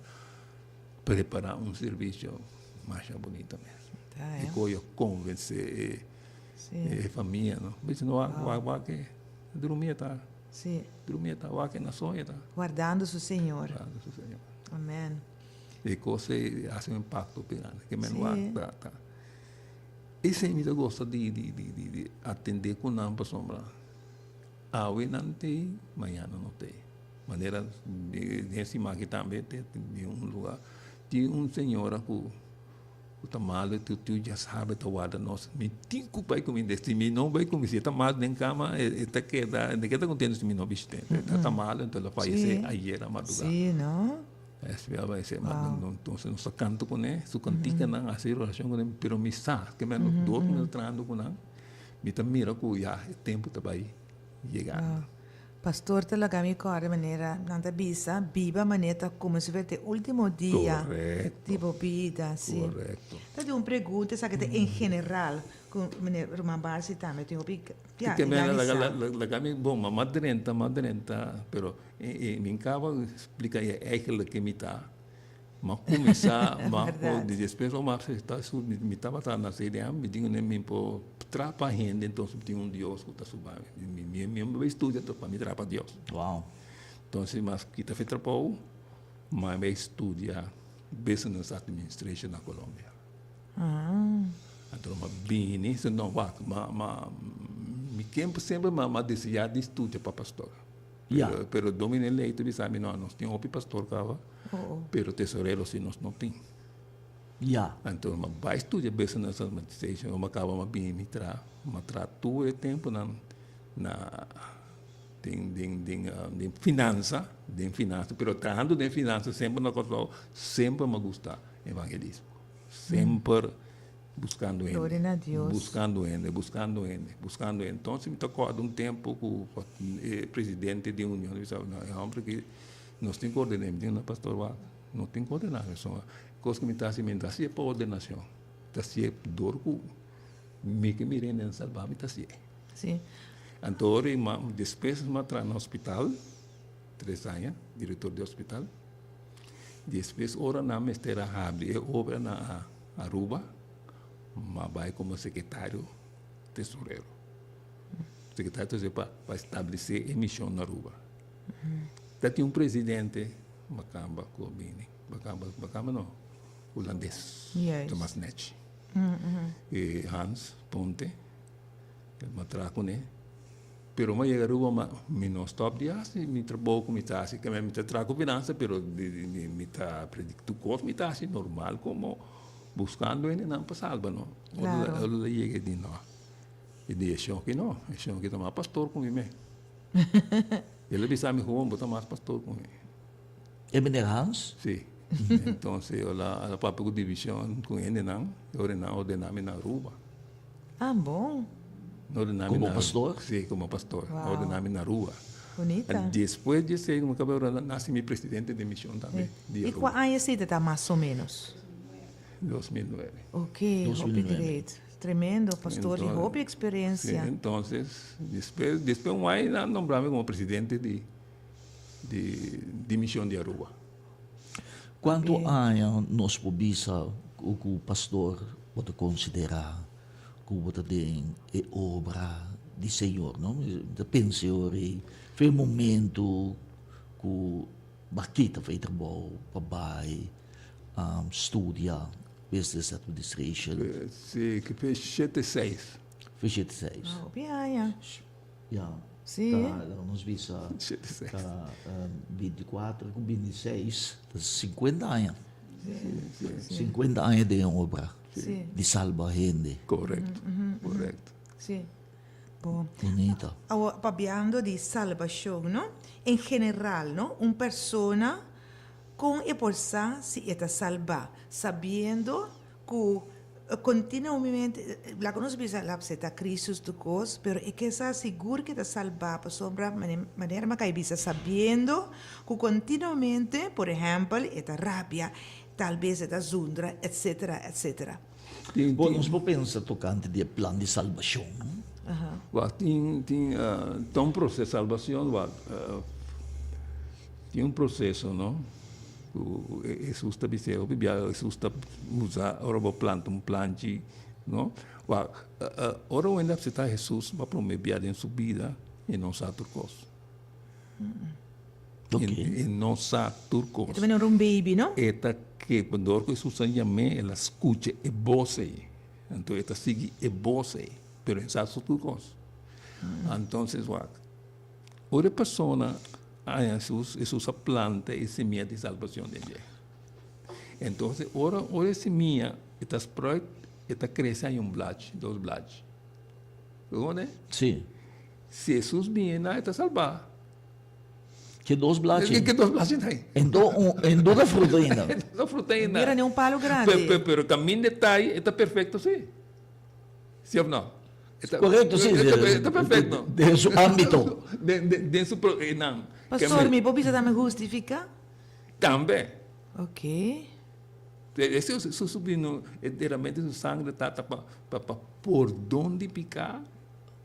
prepará un servisio masha bunita mes. Ta, E eh? koyo konvensé e Sí. e famia, no? Bisa no wak wak wak e drumia ta. Sí. Drumia ta wak na soño ta. Wardando su Señor. Wardando su Señor. Amen. E cos ei haci un impacto hopi grandi. Ke men Sí. wak ta ta. Esei mi ta gosta di di di di di atende cu nan pasobra awe nan t'ei, mañana no t'ei. Manera den siman aki tambe den un lugar tin un señora cu Ku ta malu e tiu ya sabe ta warda nos. Mi tin ku bai ku mi si mi no bai ku mi si e ta malu den kama e ta keda e ta keda kontento si mi no bishit'é. E ta malu enton el a fayesé ayer a madrugá. Sí no. E a fayesé entonces nos ta kanta kuné su kantikanan hasi orashon kuné pero mi sa ke mi dor ku mi ta trahando ku nan mi ta mira ku ya e tempu ta bai yegando. Pastor ta laga mi kòrda manera nan ta bisa, biba manera ta komo si fuera ta e último dia di bo bida. Sí. Korekto. Ta tin un pregunta esaki ta en general ku meneer Ruman Barsi tambe tin hopi ya Ke i gana sa. Laga mi bon ma drenta ma drenta pero mi kaba splika eigenlijk ke mi ta. M'a kuminsá, m'a por di despues lo m'a akseptá su, mi tabata na CDA, mi tin un mi por traha pa hende, entonces mi tin un Dios ku ta suba mi, mi mi mi bai studia pa mi traha pa Dios. Wow. Entonces m'a kita fe trabou, m'a bai studia Business Administration na Colombia. Anto m'a bini, si no wak, m'a m'a mi kempo semper m'a m'a deseá di studia pa pastor. Ya. Pero pero Dominee Leito bisa mi no, nos tin hopi pastor kaba. Pero tesorero si nos no tin. Ya. Anto mi a bai studia business administration, mi a kaba mi a bini mi traha, mi a traha tur e temponan na den den den den finansa, den finansa, pero trahando den finansa semper na Kòrsou semper mi a gusta evangelismo, semper buscando hende, Gloria na Dios. buscando hende, buscando hende, buscando hende. Entonces mi ta kòrda un tempo ku e presidente di union a bisa, no e hòmber aki Nos tin ku ordená, mi tin pastor wak, no tin ku ordená mi so kos ku mi ta hasi mi no ta hasié pa ordenashon, mi ta hasié dor ku mi ke mira hende salbá mi ta hasié. Sí. Anto ora i ma despues mi a traha na hospital tres aña, direktor di hospital, despues ora nan mester a habri e obra na Aruba, mi a bai komo sekretario tesorero, sekretario tesorero pa establesé e mishon na Aruba. Ta tin un presidente Makamba ku a bini, Makamba, Makamba no, hulandes, Thomas Nech. E Hans Ponte, mi a traha kuné. Pero mi a yega Aruba ma mi no stòp di hasi mi trabou ku mi ta hasi. Mi ta traha ku finansa pero mi ta prediká tur kos mi ta hasi normal komo buskando hendenan pa salba no. Ora el a yega e di no, e di e shon aki no, e shon aki ta mas pastor ku mi mes. El a bisa mi, Juan, bo ta mas pastor ku mi. E meneer Hans? Sí. Entonces, el a papia ku division ku hendenan, e ora nan a ordena mi na Aruba. Ah, bon. Komo pastor? Sí, komo pastor. A ordena mi na Aruba. Bunita. Despues di esei, mi kaba ora nasi mi presidente di mision tambe di Aruba. I kua aña esei ta ta mas o menos? 2009. Ok, hopi great. Tremendo, pastor di hopi experiencia. Sí, entonces, despues, despues un aña nan nombra mi como presidente di, di, di mision di Aruba. Cuanto aña nos por bisa cu cu pastor bo ta considera cu bo ta den e obra di Señor, no? Mi ta pensa e ora ei, fe momento cu bo a kita fe e trabou pa bai studia Business Administration. Si, ki fe shete seis. Fe shete seis. Hopi aña. Ya. Sí. Ta, laga nos bisa, Shete seis. ta binticuater cu bintiseis, ta cincuenta aña. Cincuenta aña den e obra di salba hende. Correcto, correcto. Sí. Bon. Bunita. Awor, papiando di salbacion, no? En general, no? Un persona con e por sa si e ta salba, sabiendo cu continuamente, laga nos bisa el a acepta Cristo tur cos, pero e ke sa sigur cu e ta salba pasobra manera mi a cay bisa sabiendo cu continuamente, por ehempel, e ta rabia, tal bes e ta zundra, etcetera, etcetera. Bon, nos por pensa tocante di e plan di salbacion. Wak, tin, tin, ta un proceso, salbacion, wak, tin un proceso, no? Ku Hesus ta bis'é, hopi bia Hesus ta usa ora bo planta un planchi, no? Wak, ora un hende aseptá Hesus pa promé bia den su bida, e no sa tur kos. E no sa tur kos. E ta manera un baby, no? E ta ke, dor ku Hesus a yam'é, el a skucha e bos ei. Anto e ta sigui e bos ei, pero e sa tur kos. Antonses wak, ora e persona haña Hesus, Hesus a planta e simia di salbacion den dje. Entonces, ora ora e simia e ta spruit, e ta crece haña un blachi, dos blachi. Bo comprende? Sí. Si Hesus bini na, e ta salba. Ke dos blachi? Ke dos blachi ta ahí? Ento un, ento ta fruta ainda. Ento ta fruta ainda. Mira ni un palo grandi. Pero, pero, pero caminda e ta ahí, e ta perfecto sí. Sí of no? E ta, Correcto, sí. E ta, e ta perfecto. Den su ámbito. Den, den, den su, pro, eh, nan. Pastor, mi por bisa tambe hustifica? Tambe. Ok. Ese su, su vino, derramamento de su sangre ta, ta pa, pa, pa pordon di pica.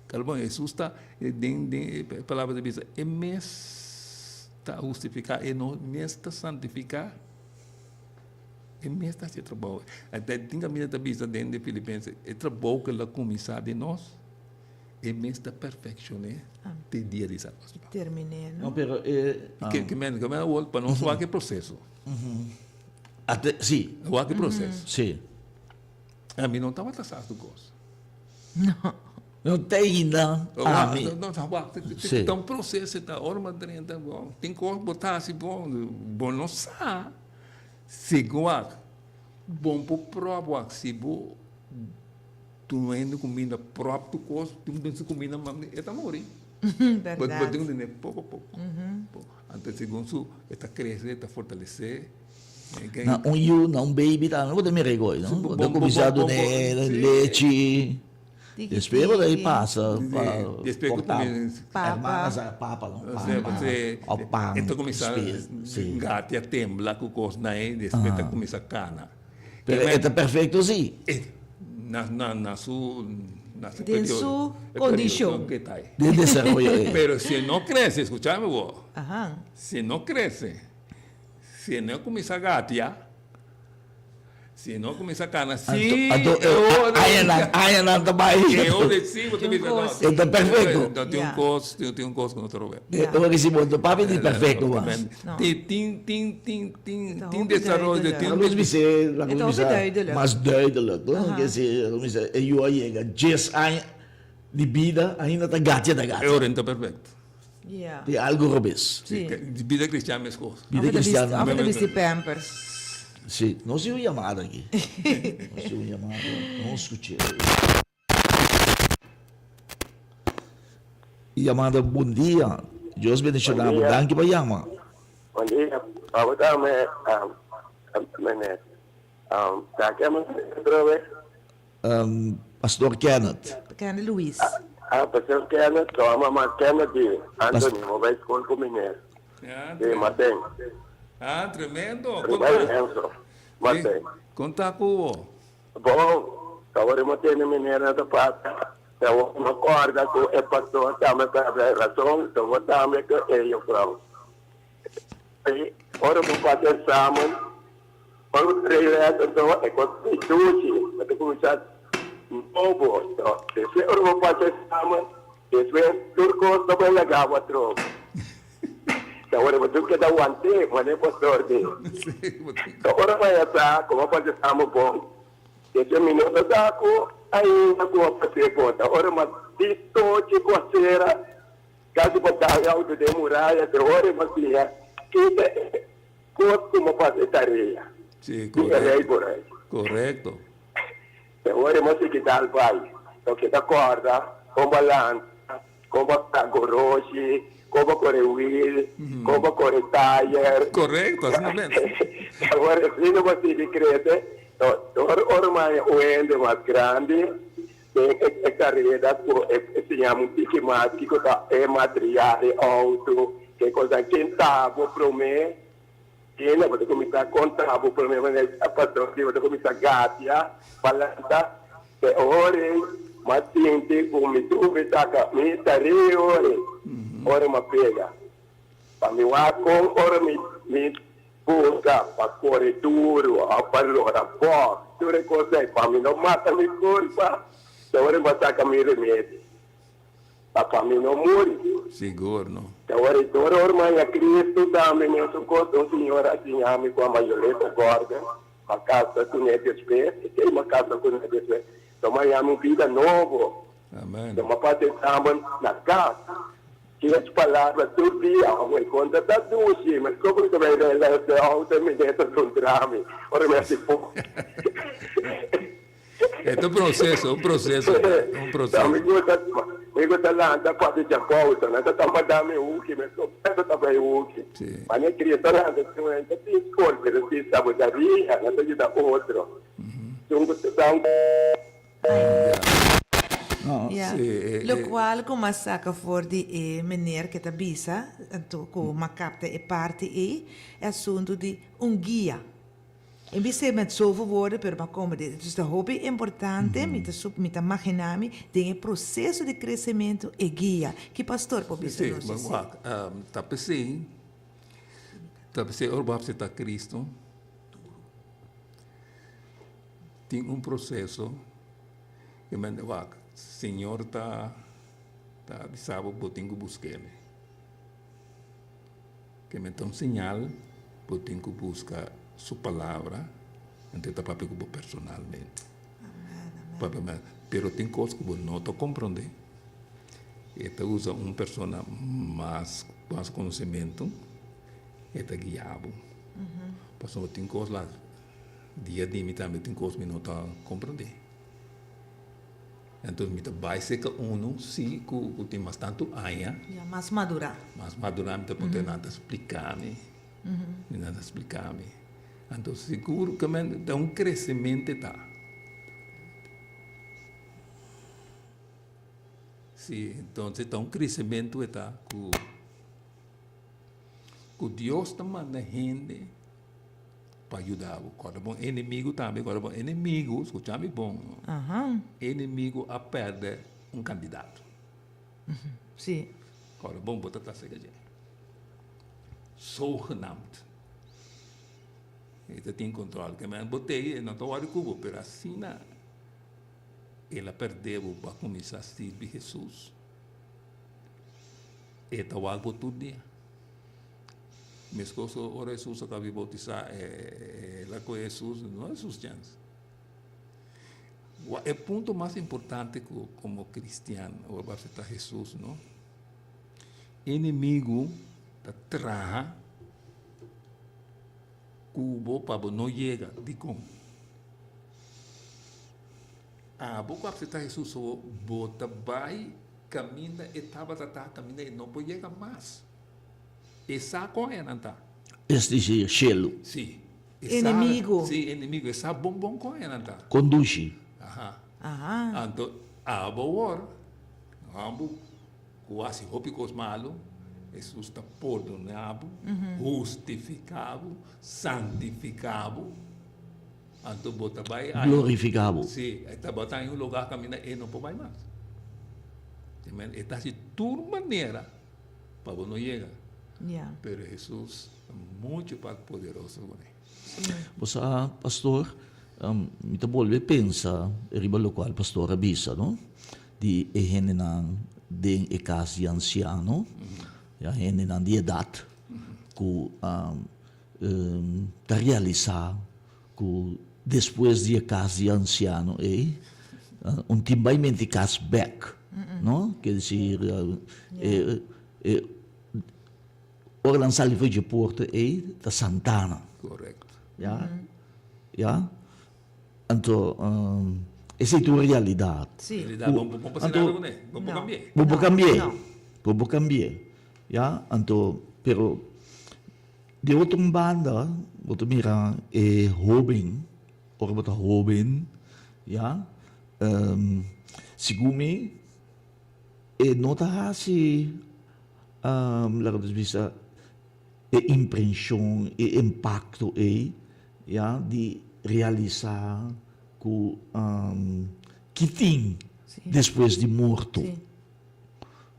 Kalbon, Hesus ta den den e palabra ta bisa, e mes ta hustifiká, e no mes ta santifiká, e mes ta hasi e trabou. Tin kaminda ta bisa den de Filipenses, e trabou ku el a kuminsá den nos, e mes ta perfekshon'é te dia di salbashon. Terminé, no? No, pero e. Ke ke men ke men awor pa nos wak e proseso. Ate, si. Wak e proseso. Si. Ami no tabata sa su kos. No. No te ainda ami. No, no, wak, Sí. ta un proceso, ta ora bo drenta, bo tin kos bo ta hasi bo, bo no sa si wak, bo por prop wak, si bo duna hende kuminda prop tur kos, tin un su kuminda e ta muri. Berdad. Bo tin ku tene poko poko. Anto segun su e ta krese, e ta fortalesé. Na un yu, na un baby tambe bo ta mira e goi, no? Bo ta kuminsá dun'é lechi, despues bo ta pasa pa porta hermana sa papa no, papa òf pan. E ta kuminsá gatia, tembla ku kosnan ei, despues ta kuminsá kana. Pero e ta perfekto si. Na na na su na su Den periodo. su E periodo kondishon. ke ta ei. Den desaroyo ei. Pero si e no krese, skuchami bo, si e no krese, si e no kuminsá gatia, si e no kuminsá kana, si Anto e ora añanan añanan ta bai. E ora si bo ta Tin un bisa no. kos. E ta perfekto. No, tin un kos, tin un kos ku no ta robé. E ora si bo no papia di perfekto mas. No. Tin tin tin tin tin Ta tin hopi desaroyo, duidelijk. tin Laga nos bis'é, laga E ta nos hopi bisa duidelijk. mas duidelijk, no? Ke si, laga nos bisa e yu a yega djes aña di bida ainda ta gatia ta E gatia. ora no ta perfekto. Ja. Tin algu robes. Sí. Bida cristian meskos. Bida Of ta bisti, cristian. of ta bisti pampers. Sí, nos tin un yamada aki. Nos tin un yamada, nos skuch'é. Yamada bon dia. Dios bendiciona bo. Danki pa yama. Bon dia. Pabo ta me meneer. Ta ke me otra vez? Pastor Kenneth. Kenneth Luis. Ah, Pastor Kenneth, to ama ma Kenneth di Anthony, mo bai school ku meneer. Di Martin. Ah, tremendo. Riba Enzo. Martin. Konta ku bo. Bon, awor mi tene meneer na ta pasa, awor mi corda cu e pastor tambe ta habla e razon, so bo tambe cu e juffrouw. Y ora bo pasa examen, ora bo ta regres anto e cos ta dushi, bo ta cuminsa nobo, so despues ora bo pasa examen, despues tur cos ta bay laga bo atrobe. So awor bo tin keda want'é, manera e pastor di. So ora bo haya sa ku bo a pasa examen bon, despues mi no ta sa ku ainda ku bo a pas'é bon. Ta ora mas di tochi ku a sera. Kasi pa dal e auto den muraya te ora e masiña kita e kos ku mo pasa e tarea Sí, di e rei por ei. Korekto. Te ora e masiki dal bai. Loke ta kòrda kon bo a lanta, kon bo a kla goroshi, kon bo a kore wil, kon bo a kore tayer. Korekto, asina mes. Te ora asina bo a sigui krese. Ora ora maña un hende mas grandi Den e kareda ku e siña un tiki mas kiko ta e material di outo, ke kosnan, ken ta bo promé, ken bo ta kuminsá konta bo promé manera a pasó di bo ta kuminsá gatia pa lanta te ora ei m'a sinti ku mi tuve saka mi tarea ora ei, ora m'a pega pa mi wak kon ora mi mi Busca pa core duro of pa lora box, tur e cos ey pa mi no mata mi curpa, ta ora mi a saca mi remedi pa pa mi no muri. Sigur no. Ta ora y tur ora maya Cristo tambe mesun cos, un señora a siña mi cu a Mayoleta Gordon, m'a casa cu ne despues, e key m'a casa cu ne despues, ta maya mi un bida nobo. Amen. Ta m'a pasa e samen na cas. Kies palabra tur dia, awor konta ta dushi, ma esco ku ta bai rela e auto mi den ta puntra mi, ora mi hasi po. E ta un proceso, un proceso, un proceso. Mi gusta, mi gusta lanta papia djapousa, nan ta tamba dami huki, mi esco pensa ta bai huki. Ma ne Cristo lanta si un hende ta disculpe, ta si sabotaria, nan ta yuda otro. Sun ku ta un. Ya. Locual cu m'a saca for di e meneer ke ta bisa, anto cu m'a capta e parti ei, e asunto di un guia. E bis'é met zoveel woorden, pero m'a comprende. Dus ta hopi importante, mi ta sup, mi ta magina mi, den e proceso di crecemento e guia. Ki pastor por bisa nos Sí, esei? wak, ta p'esei, ta p'esei ora bo acepta Cristo, Tin un proseso ke men wak Señor ta ta bisa bo bo tin ku busk'El. Ke men ta un señal bo tin ku buska Su palabra anto e ta papia ku bo personalmente. Papia men pero tin kos ku bo no ta komprondé e ta usa un persona mas mas konosementu e ta guia bo pasobra tin kos la. Dia di mi tambe tin kos mi no ta komprondé. Entonces mi ta bai serka unu si ku ku tin mas tantu aña. Ya, mas madurá. Mas madurá mi ta puntra nan ta splika mi. Nan ta splika mi. Anto sigur ke men ta un kresemente ta. Si, entonces ta un kresementu e ta ku ku Dios ta manda hende. Pa yuda bo. Kòrda bon enemigu tambe, kòrda bon enemigu, skucha mi bon, enemigu a pèrdè un kandidato. Sí. Kòrda bon, bo ta ta sega dje. Zogenaamd. E ta tin kontrol. Ke men bo tei, e no ta wòri ku bo, pero asina el a pèrdè bo pa kuminsá sirbi Hesus. E ta wak bo tur dia. Meskos ora Hesus a kaba di boutisá, el a kohe Hesus, no Hesus chèns. E punto mas importante ku komo kristian ora bo aseptá Hesus, no? Enemigu ta traha ku bo pa bo no yega. Dikon? Abo ku aseptá Hesus bo ta bai kaminda e tabata ta, kaminda e no por yega mas. E sa kon e nan ta. Es disi, shelu. Si. E sa, Enemigo. Si, enemigo. E sa bon bon kon e nan ta. Kondushi. Aha. Aha. Anto, abo awor, abo ku hasi hopi kos malu, Hesus ta pordona bo, hustifiká bo, santifiká bo. Anto bo ta bai ai. Glorifiká bo. Si, e ta bo ta in un lugá kaminda e no por bai mas. E ta hasi tur manera. Pa bo no yega. Ya. Pero Hesus ta mucho pas poderoso ku ne. Sí. Bo sa, pastor, mi ta bolbe pensa riba lokual pastor a bisa, no? Di e hendenan den e kas di ansiano, ya hendenan di edat ku ta realisá ku despues di e kas di ansiano ei, un tin bai menti kas bèk, no? Ke desir, e. E ora nan sali for dje porta ei ta Santana. Correcto. Ya. Ya. Anto esei ta un realidad. Sí. Realidad, bo bo por haci nada cu ne. Bo por cambi'e. Bo por cambi'e. Bo por cambi'e. Ya, anto pero di otro un banda bo ta mira e hoben, ora bo ta hoben, ya, segun mi e no ta haci, laga nos bisa, e imprenshon, e impakto ei, ya, di realisá ku ki tin despues di morto. Sí.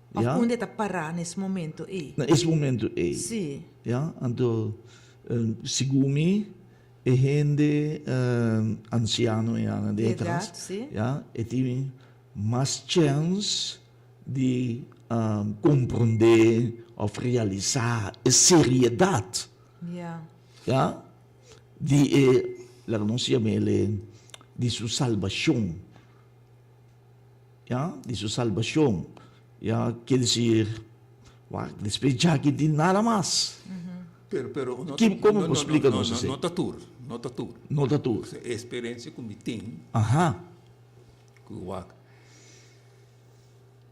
Òf unda e ta pará na es momento ei. Na es momento ei. Sí. Ya, anto segun mi e hende ansiano ei ana Di edat, sí. Ya, e tin mas chèns di komprondé òf realisá e seriedat ya di e laga nos yam'el di su salbashon ya di su salbashon ya kier desir wak despues djaki tin nada mas Pero pero no Ki komo bo splika nos esei? No ta tur no ta tur no ta tur e eksperensia ku mi tin ku wak.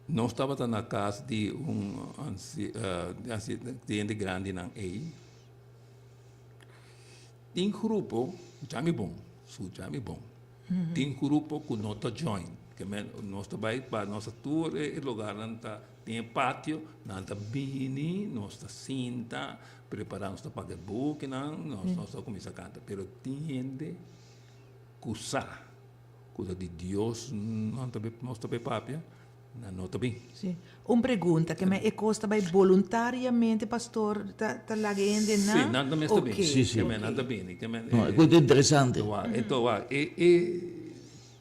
Nos tabata na kas di un di hende grandinan ei. Tin grupo, skucha mi bon, skucha mi bon. Tin grupo ku no ta join. Ke men nos ta bai pa nos tur e lugarnan ta tin e patio, nan ta bini, nos ta sinta, prepara, nos ta paga e bukinan, nos ta kuminsá kanta. Pero tin hende ku sa. Ku ta di Dios nan ta nos ta bay papia, nan no ta bin. Sí. Un pregunta, ke men e kos ta bay boluntariamente pastor ta ta laga e hende nan? Sí, nan ta mes ta bin. Oké. Sí, sí. Ke men nan ta bini. Ke men No, e kos ta interesante. Wak, enton wak, e e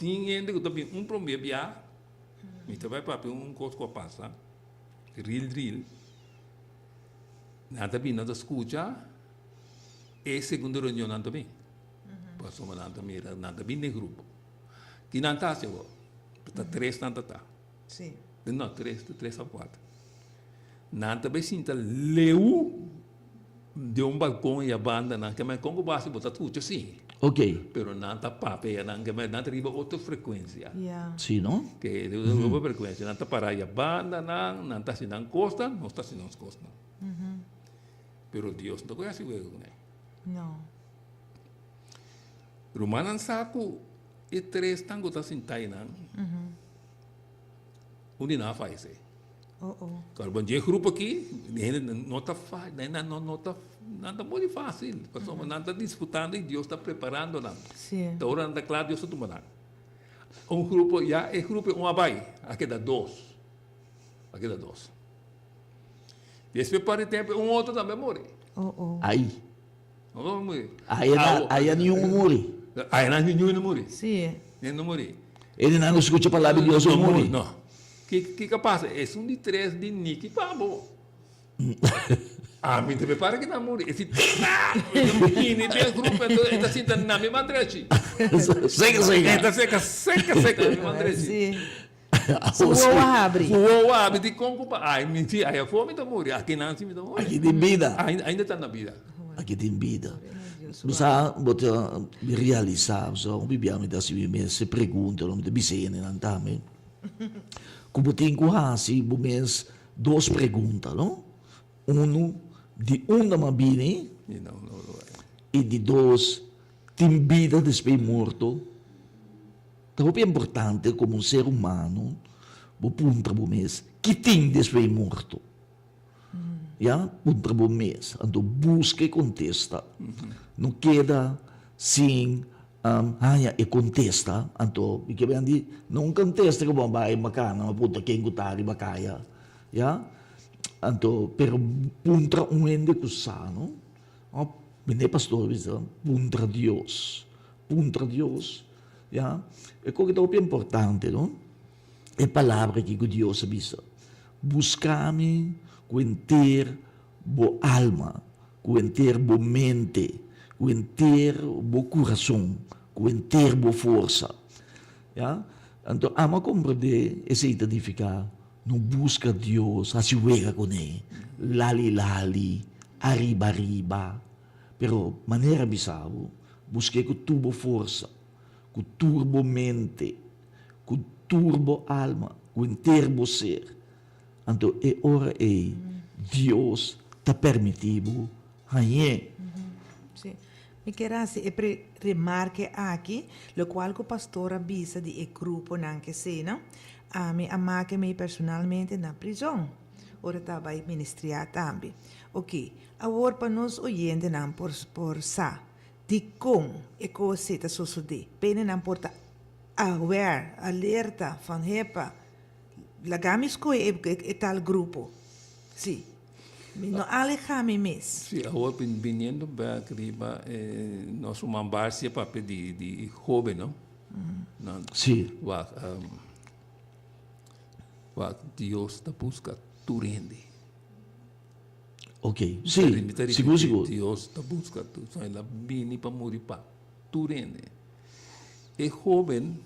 tin hende ku ta bin un promé bia, mi ta bay papia un kos ku a pasa, ril ril, nan ta bin nan ta skucha, e segundo reunion nan ta bin. Pasobra nan ta mira, nan ta bin den grupo. Ki nan ta hasi awor? Ta tres nan ta ta. Sí. No, tres, ta tres of kuater. Nan ta bai sinta leu den un balkon i a banda nan. Keme kon ku bo hasi bo ta skucha si. Ok. Pero nan ta papia nan, keme nan ta riba otro frekuensia. Ya. Sí, no? Ke riba otro frekuensia. Nan ta para i a banda nan, nan ta hasi nan kosnan, nos ta hasi nos kosnan. Pero Dios no ta kohe hasi wega kuné. No. Rumannan sa ku e tresnan ku ta sintá einan, un di nan a fayesé. Kòrda bon dje grupo aki, hende no ta nan no ta nan ta muri fásil, pasobra nan ta disfrutando i Dios ta preparando nan. Ta ora nan ta kla Dios ta tuma nan. Un grupo ya e grupo un a bai, a keda dos, a keda dos. Despues par di tempu un otro tambe a muri. Ai. Aya niun muri. Aya nan niun no muri. Sí. Niun no muri. Ene nan no skucha palabra di Dios no muri. No. Kiko a pasa? Esun di tres di Niki pa bo. Ami ta prepara ki nan muri. E si bini den grupo e ta sinta na mi man drechi. Seka seka. E ta seka seka seka na mi man drechi. Sí. Su wowo a habri. Su wowo a habri. Di kon ku pa ai mi si ai afó mi ta muri. Aki nan si mi ta muri. Aki tin bida. Ainda ta na bida. Aki tin bida. Bo sa bo ta realisá bo sa hopi bia mi ta hasi mi mes e pregunta mi ta bisa hende nan tambe ku bo tin ku hasi bo mes dos pregunta no. Unu di unda mi a bini i di dos tin bida despues di morto. Ta hopi importante komo un ser humano bo puntra bo mes, ki tin despues di morto? Ya, puntra bo mes, anto buska e kontesta. No keda sin haña e kontesta, anto mi ke bira di no un kontesta ku bo a bai makana bo a puntra ken ku ta riba kaya, ya. Anto pero puntra un hende ku sa no, mende pastor a bisa puntra Dios, puntra Dios. Ya, e koke ta hopi importante, no? E palabra aki ku Dios a bisa, Buska mi ku henter bo alma, ku henter bo mente, ku henter bo kurason, ku henter bo forsa. Ya, anto amo a komprendé esei ta nifiká. No buska Dios, hasi wega kuné, lali lali, ariba ariba. Pero manera bisa bo, busk'é ku tur bo forsa, ku tur bo mente, ku tur bo alma, ku henter bo ser. Anto e ora ei Dios ta permití bo hañ'é. Sí. Mi kier hasi e remarke aki, lokual ku pastor a bisa di e gruponan kesei, no? Ami a make mi personalmente na prizon, ora ta bai ministriá tambe. Oké, awor pa nos oyentenan por por sa dikon e kos ei ta sosodé, p'e nan por ta aware, alerta, van hepa, laga mi skohe e e tal grupo. Sí. Mi no alehá mi mes. Sí, awor biniendo bek riba e nos ruman Barcia papia di di hoben, no? Nan Sí. Wak, wak Dios ta buska tur hende. Ok, sí, Mi ta sigur ripití, sigur. Dios ta buska tur, so el a bini pa muri pa tur hende. E hoben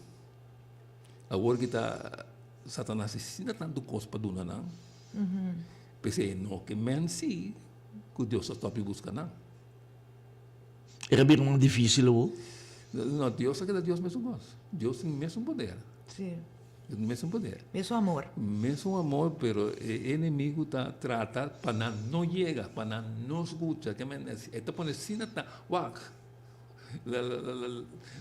awor ki ta Satanas asina tantu kos pa duna nan, p'esei no ke men si ku Dios ta stòp di buska nan. Era bira mas difícil awor? No, Dios a keda Dios mesun kos. Dios tin mesun poder. Sí. Mesun poder. Mesun amor. Mesun amor, pero e enemigu ta trata pa nan no yega, pa nan no skucha. Ke men, e ta pone asina ta, wak, la, la, la, la,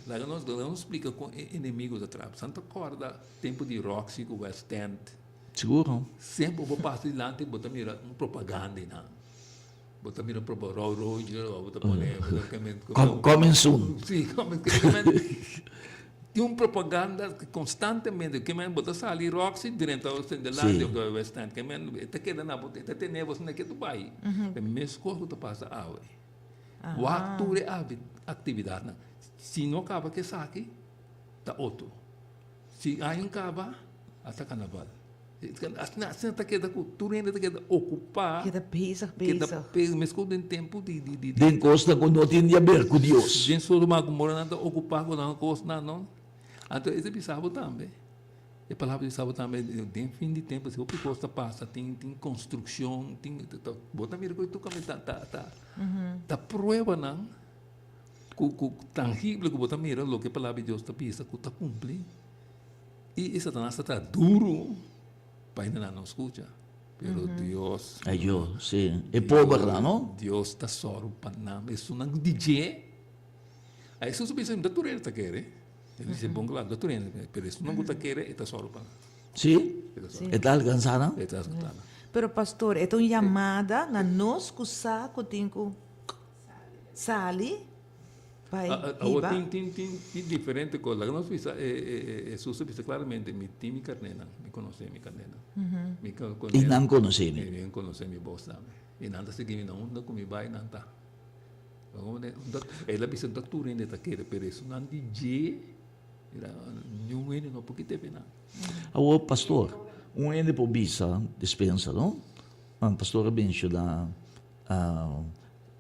laga nos, laga nos splika kon e enemigu ta trata. San ta kòrda tempu di Roxy ku West End. Sigur. Semper bo pasa dilanti bo ta mira un propaganda einan. Bo ta mira proba Roy Roger o bo ta pone bo ta keme Coming soon. Sí, coming soon. Tin un propaganda constantemente ke men bo ta sali Roxy drenta Senderlandia of West End ke men e ta keda na bo e ta tene bo asina ke tu bai. E mes kos ku ta pasa awe. Wak tur e aktividatnan. Si no kaba ku esaki ta otro. Si aña kaba hasta karnaval. Asina asina ta keda ku tur hende ta keda okupá. Keda bezig bezig. Keda bezig meskos den tempu di di di. Den kosnan ku no tin di aber ku Dios. Den Sodoma ku Gomorra nan ta okupá ku nan kosnan no. Anto e ta bisa bo tambe, e palabra ta bisa bo tambe den fin di tempu si hopi kos ta pasa tin tin konstrukshon tin bo ta mira ku tur kaminda ta ta ta pruebanan ku ku tangible ku bo ta mira loke e palabra di Dios ta bisa ku ta kumpli. I e Satanas ta traha duru pa hendenan no skucha. Pero Dios. Ay Dios, sí. E pobernan, no? Dios ta sòru pa nan. Esunnan ku di dje. A Hesus a bisa, No ta tur hende ta kere. El dice bon klaru, no ta tur hende ta kere. Pero esunnan ku ta kere, e ta sòru pa nan. Sí? E ta alkansá nan? E ta alkansá nan. Pero pastor, e ta un yamada na nos ku sa ku tin ku sali. Bai Awor hiba. tin tin tin tin diferente kos. Laga nos bisa e e e Hesus a bisa klaramente, mi tin mi karnénan, mi konosé mi karnénan. Mi I nan konosé mi. I nan konosé mi bos tambe. I nan ta sigui mi na unda ku mi bai nan ta. El a bisa ta tur hende ta kere, pero esunnan di dje, mira, niun hende no por kita efe nan. Awor pastor, un hende por bisa, despensa no, pastor a menshoná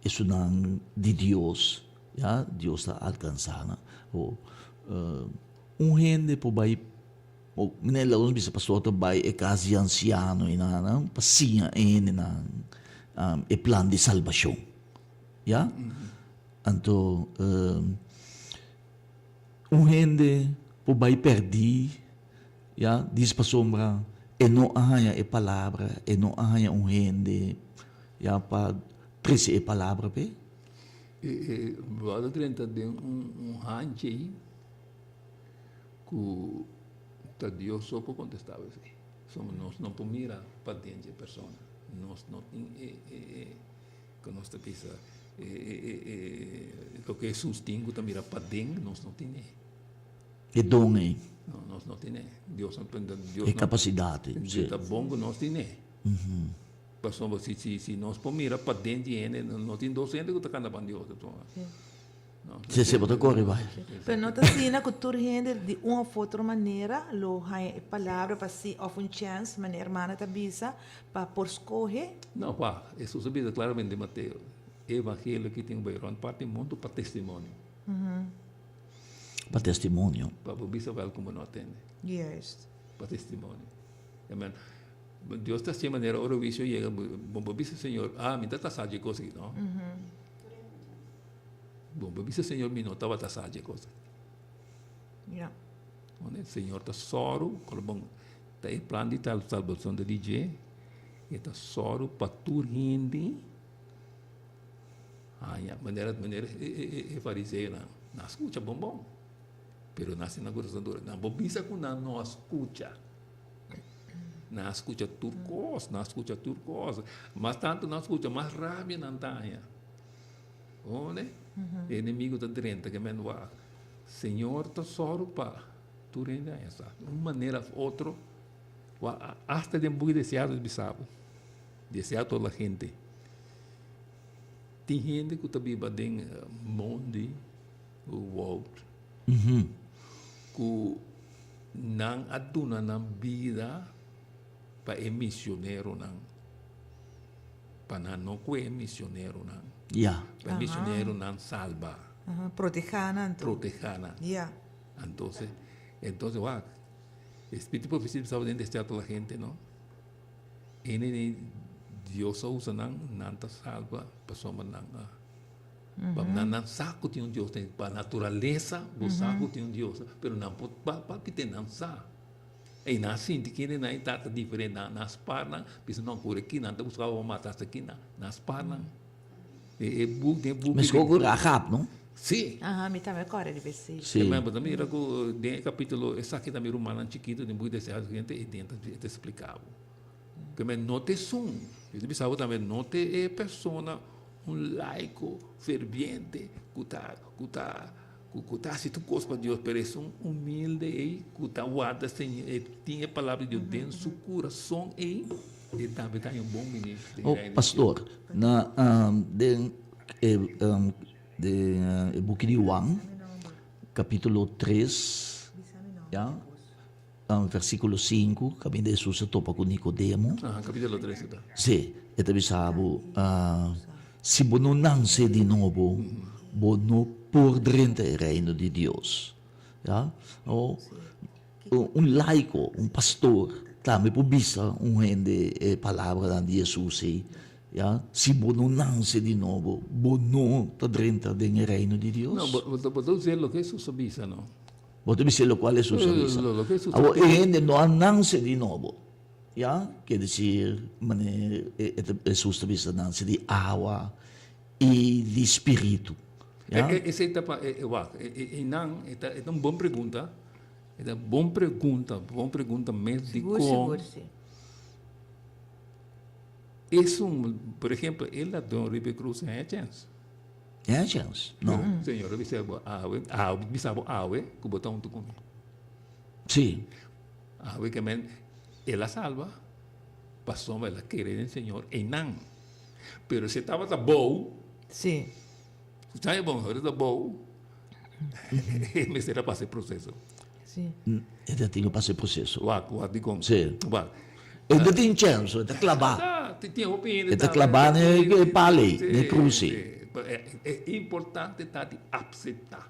Esunnan di Dios, ya, Dios ta alkansá nan. O, un hende por bai, o manera laga nos bisa pastor ta bai e kas di ansiano i nan nan pa siña e hendenan e plan di salbashon, ya. Anto un hende por bai pèrdí, ya, dis pasobra e no a haña e palabra, e no a haña un hende. Ya pa trese e palabra p'e. E brother drenta den un hanchi ei ku ta Dios so por kontestá bo esei. So nos no por mira paden dje persona. Nos no tin e e e ku nos ta bisa e e e e loke Hesus tin ku ta mira paden nos no tine. E don ei. No, nos no tine. Dios no Dios E kapasidat ei. Si. Ta bon ku nos tine. Pasobra si si si nos por mira paden di hende, no tin dos hende ku ta kanta pan di otro. No. Si si bo ta kore bai. Pero no ta asina ku tur hende di un of otro manera lo haña e palabra pa si of un chèns, manera hermana ta bisa, pa por skohe. No, pa. Hesus a bisa klaramente den Mateo, e evangelio aki tin ku bai rònt parti mundu pa testimonio. Pa testimonio. Pa bo bisa wèl ku bo no a tende. Juist. Pa testimonio. Amen. Dios ta haci manera ora huicio yega, bo por bisa Señor, ah, mi ta ta sa dje cos aki, no. Bo por bisa Señor, mi no tabata sa dje cos aki. Ja. One, Señor ta sòru, kolo bon, ta e plan di salbacion ta di dje, e ta sòru pa tur hende haña, manera, manera e, e, e, e fariseonan, nan a scucha bon bon, pero nan a haci nan curason duro, nan por bisa cu nan no a scucha. Nan a skucha tur kos, nan a skucha tur kos. Mas tantu nan skucha, mas rabia nan ta haña. Oné? E enemigo ta drenta ke men wak. Señor ta sòru pa tur hende haña sa. Un manera òf otro, wak asta den buki Deseado ta bisa bo, Desea toda la gente. Tin hende ku ta biba den mondi, woud, ku Nan a duna nan bida pa e misioneronan, pa nan no kue e misioneronan. Ya. Pa e misioneronan salba. Aha, protehá nan anto. Protehá nan. Ya. Entonces, entonces wak, e spiritu di profesia bisa den desear toda hende, no? Ene den Dios a usa nan, nan ta salba pasobra nan a. Pa nan nan sa ku tin un Dios den pa naturalesa bo sa ku tin un Dios pero nan por pa pa kite nan sa ei nan a sinti kende nan e tata diferente nan nan a spar nan bisa no por aki nan ta buska pa mata hasta aki nan nan a spar nan e e buk den e buki Meskos ku Rahab no? Si. Aha mi tambe a kòrda riba esei. Si. Bo ta mira ku den e kapitulo esaki ta mi rumannan chikitu den buki Deseado Siguiente e den ta splika bo ke men no ta esun yo ta bisa bo tambe no ta e persona Un laico ferviente cu ta cu ta cu ta haci tur cos pa Dios, pero esun humilde ey cu ta warda Señor, e tin e palabra di Dios den su curason ey, e tambe ta haña un bon ministro den Oh, reino di pastor, Dios. na den e den e buki di Juan, capítulo tres, ya, Versíkulo sinku, kaminda Hesus a topa ku Nikodemo. Aha, kapítulo tres e ta. Sí, e ta bisa bo, Si bo no nanse di nobo, bo no por drenta e Reino di Dios. Ya? O, un laiko, un pastor, tambe por bisa un hende e palabranan di Hesus ei, ya, Si bo no nanse di nobo, bo no ta drenta den e Reino di Dios. No, bo ta us'é loke Hesus a bisa, no? Bo ta bisa lokual Hesus a bisa. Awor e hende no a nanse di nobo. Ya, ke desir manera Hesus ta bisa nanse di awa i di spiritu. Ya. Esei ta pa wak. Einan e ta un bon pregunta. E ta bon pregunta, bon pregunta mes dikon. Sigur, sigur, si. Esun, por ehempel, e ladron riba e krus a haña chèns. E chèns, no. Señor a bisa bo awe, awe, bisa bo awe ku bo ta huntu ku mi. Sí. Awe ke men, el a salba, pasobra el a kere den Señor einan. Pero si e tabata bou, Sí. Skucha mi bon, si e tabata bou, e mester a pasa e proseso. Sí. E ta tin ku pasa e proseso. Wak, wak dikon. Sí. Wak. E ta tin chèns, e ta klabá. Tin hopi hende E ta klabá na e pal ei, na e krus ei. E importante ta di apseptá.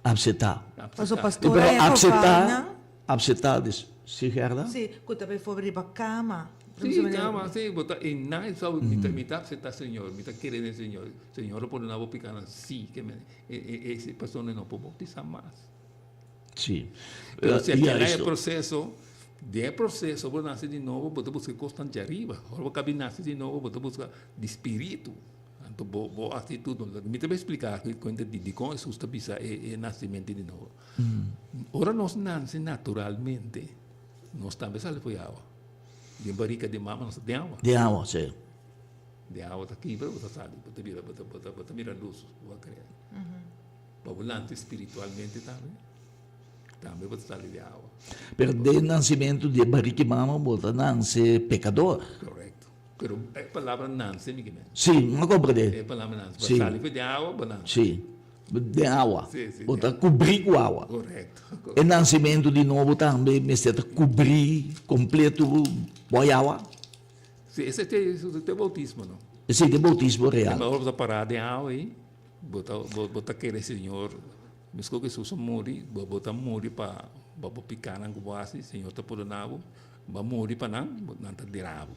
Apseptá. Paso pastor a e Apseptá, apseptá, si Gerda? Si, ku ta bijvoorbeeld riba kama. Si, kama, si, bo ta einan e sa, mi ta apseptá Señor, mi ta kere den Señor. Señor a pone bo pikánan, si, ke men, e persona no por boutisá mas. Si. Pero si a keda e proseso, den e proseso bo nase di nobo, bo ta buska e kosnan djariba. Ora bo kabi nase di nobo, bo ta buska di spiritu. Anto bo bo aktitut, mi ta bai splika aki kuenta di dikon Hesus ta bisa e e nasementu di nobo. Ora nos nase naturalmente, nos tambe sali for di awa. Den barika di mama nos ta den awa. Den awa, si. Den awa ta kibra, bo ta sali, bo ta bira, bo ta bo ta mira lus, bo a krea. Pa bo lanta spiritualmente tambe, tambe bo ta sali di awa. Pero den nansimentu di e bariki mama bo ta nanse pekador. Korekto. Pero e palabra nanse mi ke men. Si, mi a komprende. E palabra nanse. Bo sali for di awa, bo nanse. Si, den awa. Si, si. Bo ta kubrí ku awa. Korekto. E nansimentu di nobo tambe mester ta kubrí kompleto bo awa. Si, esei ta e boutismo, no? Esei ta e boutismo real. Ora bo ta pará den awa ei. Bo ta, bo ta kere Señor, meskos ku Hesus a muri, bo, bo ta muri pa, pa bo pikanan ku bo hasi, Señor ta pordona bo. Bo a muri pa nan, nan ta dera bo.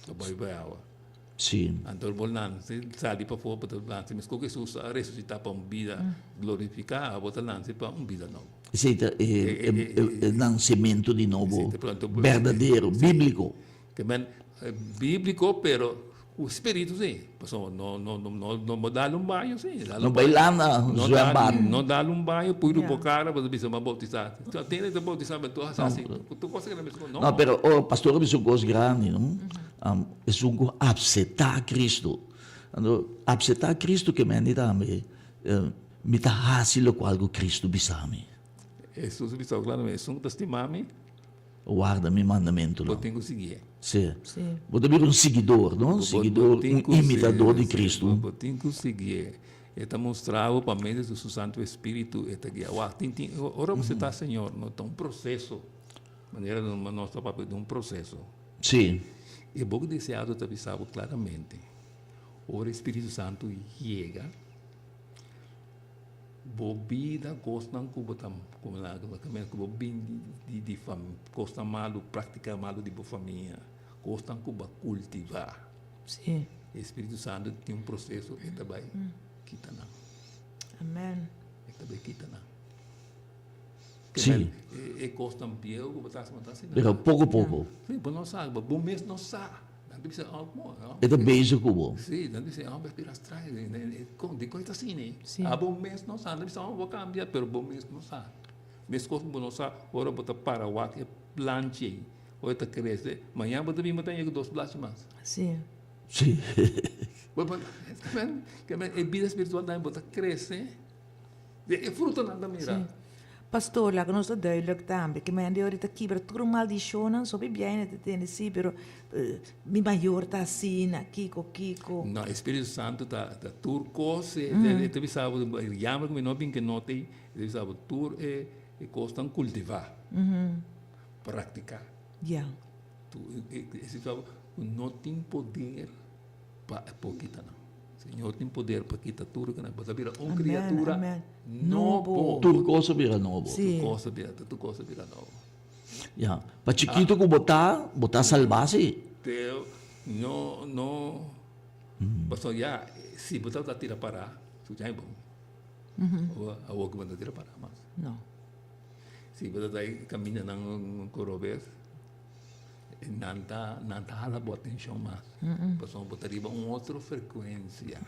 Bo bai bai awa. Sí. Anto bo lanse sali pafó, bo ta lanse meskos ku Hesus a resusitá pa un bida glorifiká, abo ta lanse pa un bida nobo. Esei ta e nansementu di nobo berdadero, bíbliko. Ke men bíbliko, pero ku spiritu sí. Pasobra no no no no bo dal un baño sí. No bai landa zwembad. No dal un baño pui riba bo kara bo ta bisa bo a boutisá. Tene ta boutisá pero tur hasi así. Tur kos ta keda meskos. No, pero ora pastor a bisa un kos grandi no. Esun ku apseptá Cristo. Anto apseptá Cristo ke men di tambe mi ta hasi lokual ku Cristo bisa mi. Hesus a bisa klaramente esun ku ta stima mi. Warda mi mandamentunan. Bo tin ku siguié. Sí. Bo ta bira un siguidor, no? Un siguidor, un imitador di Cristo. Bo tin ku siguié. E ta mustra bo pa medio di su Santu Espíritu e ta guia. Wak, tin, tin, ora bo seta Señor, no ta un proseso. Manera nos ta papia di un proseso. Sí. E book deseado ta bisa bo klaramente, ora e Spiritu Santu yega, Bo bida kosnan ku bo ta ku bo bin di di kosnan malu praktika malu di bo famia kosnan ku bo a kultivá Sí. E Spiritu Santu tin un proseso e ta bai kita nan. Amen. E ta bai kita nan. Sí. E kosnan bieu ku bo ta hasi bo ta hasi nan. Pero poko poko. Sí, bo no sa, bo mes no sa. Nan ta bisa, oh, bo, no. E ta bezig ku bo. Sí, nan ta bisa, oh, bo bira straño. Kon, dikon e ta asina? Sí. Abo mes no sa. Nan ta bisa, oh, bo kambia, pero bo mes no sa. Meskos ku bo no sa ora bo ta para wak e planchi ei, ora e ta krese, mañana bo ta bin bo ta yega dos blachi mas. Sí. Sí. Bo, bo, e bida spiritual tambe bo ta krese, e frutanan ta mira. Sí. Pastor, laga nos ta duidelijk tambe ke men di ora ta kibra tur maldishonnan, so bibiaina ta tende si, pero mi mayor ta asina, kiko, kiko. No, e Spiritu Santu ta ta tur kos, e ta bisa bo, e yama ku mi no bin ke no t'ei, e ta bisa bo tur e e kosnan kultivá, praktiká. Ya. Tur e e bisa bo ku no tin poder pa e por kita nan. Señor tin poder pa kita tur loke nan, bo ta bira un criatura nobo. Tur cos a bira nobo. Tur cos a bira, tur cos a bira nobo. Ya, pa chikito cu bo ta, bo ta salba si. Pero no, no, pasobra ya, si bo tabata tira para, su ya e bon. Awor cu bo no ta tira para mas. No. Si bo ta caminda nan cu robes. Nan ta nan ta hala bo atencion mas. Pasobra bo ta riba un otro frecuencia.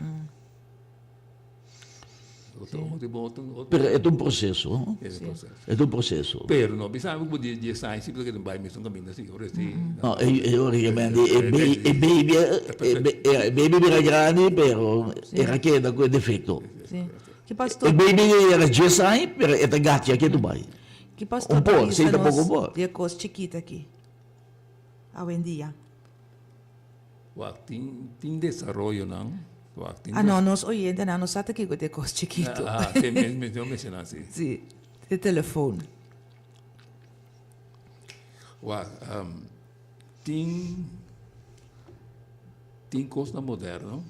Otro, riba otro, otro. Pero e ta un proceso. E ta un proceso. E ta un proceso. Pero no bisa ku bo di dies aña si bo ta keda bai mesun kaminda si ora si. No, e e ora ke men di e e baby e baby bira grandi pero e ra keda ku e defecto. Si. Ki pastor. E baby era dies aña pero e ta gatia ke tu bai. Ki pastor Un ta por, bisa sí, tampoco nos por. di e kos chikit aki awendia? Wak, tin, tin desaroyonan. Wak, tin Ah, no, nos oyentenan no sa ta kiko ta e kos chikitu. Ah, ah, sí, me, me, yo mencioná, sí. Sí, e telefon. Wak, um, tin, tin kosnan moderno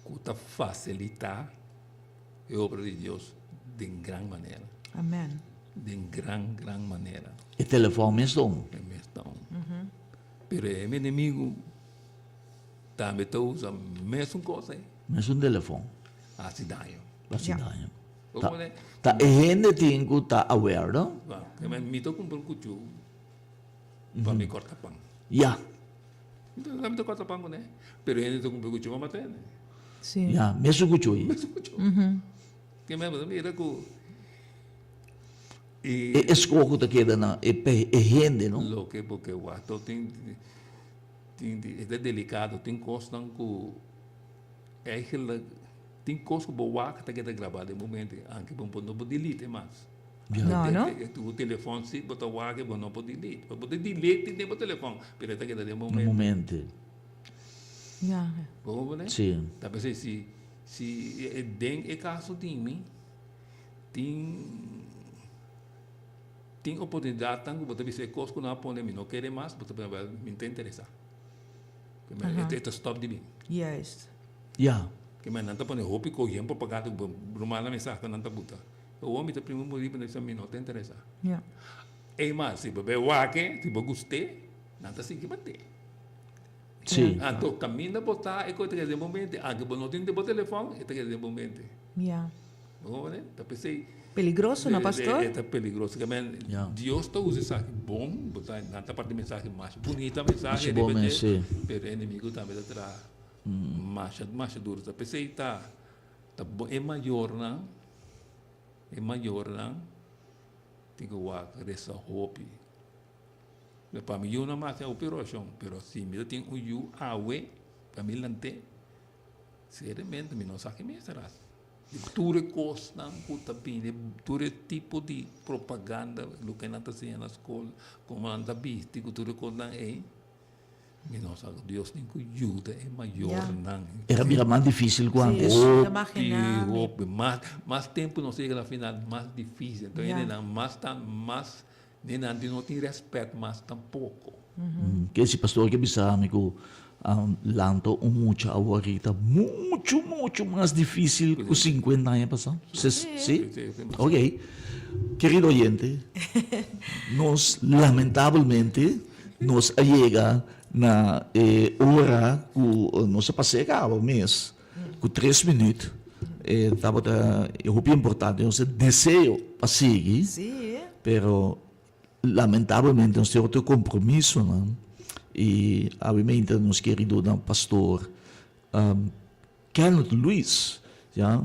ku ta fasilitá E obra di Dios den gran manera. Amen. Den gran, gran manera. E telefòn mes ta un. E mes ta un. Pero e enemigu tambe ta usa mesun kos ei. Mesun telefòn. Hasi daño. Hasi daño. Bo pone. Ta e hende tin ku ta aware, no? Mi ta kumpra un kuchu pa mi kòrta pan. Ya. Mi ta kòrta pan kuné, pero hende ta kumpra kuchú pa mat'é. Sí. Ya, mesun kuchú ei. Mesun kuchú. Ke men bo ta mira ku E eskoho ta keda na e e hende, no? Loke bo ke wak to tin tin e ta delikado, tin kosnan ku eigenlijk tin kos ku bo wak ta keda grabá den bo mente, anke bo no por delete mas. No, no? Tu telefòn si bo ta wak bo no por delete. Bo por delete den bo telefòn, pero e ta keda den bo mente. Den bo mente. Ya. Bo comprende? Si. Ta p'esei si si den e kaso di mi tin tin oportunidatnan ku bo ta bisa e kos ku nan a pone mi no kere mas, bo ta pensa mi no ta interesá. E ta stòp di mi. Juist. Ya. Ke men nan ta pone hopi kos yen propaganda ku bo rumannan mensahe ku nan ta buta. Awor mi ta prima muri pa nan bisa mi no ta interesa. Ya. Ei mas, si bo bai wak e, si bo gust'é, nan ta sigui bat'é. Sí. Anto kaminda bo ta, e kos ta keda den bo mente. Anke bo no tin den bo telefòn, e ta keda den bo mente. Ya. Bo comprende? Ta p'esei. Peligroso, no pastor? E ta peligroso. Ke men, Ya. Dios ta usa esaki bon, bo ta, nan ta parti mensahe masha bunita mensahe Masha bon riba dje, mes, sí. pero e enemigo tambe ta traha masha, masha duro. Ta p'esei ta, ta bon e mayornan, e mayornan tin ku wak resa hopi. Pa mi yu no mas tin hopi orashon, pero si mi ta tin un yu awe pa mi lant'é, seriamente mi no sa ki mester hasi. Di tur e kosnan ku ta bini, tur e tipo di propaganda, loke nan ta siña na skol, komo nan ta bisti ku tur e kosnan ei, mi no sa. Dios tin ku yuda e mayornan. Era bira mas difisil ku antes. Hopi, hopi. Mas, mas tempu nos yega na final, mas difisil. Enton hendenan mas ta mas Ni nan di no tin rèspèt mas tampoko. Ke si pastor ke bisa mi ku lanta un mucha aworita muchu muchu mas difisil ku sinkuenta aña pasá? Si? Ok. Kerido oyente, nos lamentabelmente nos a yega na e ora ku nos a pas'é kaba mes ku tres minüt. E tabata hopi importante nos deseo pa sigui, pero lamentablemente nos tin otro compromisonan y abimente nos kerido nan pastor Kenneth Luis ya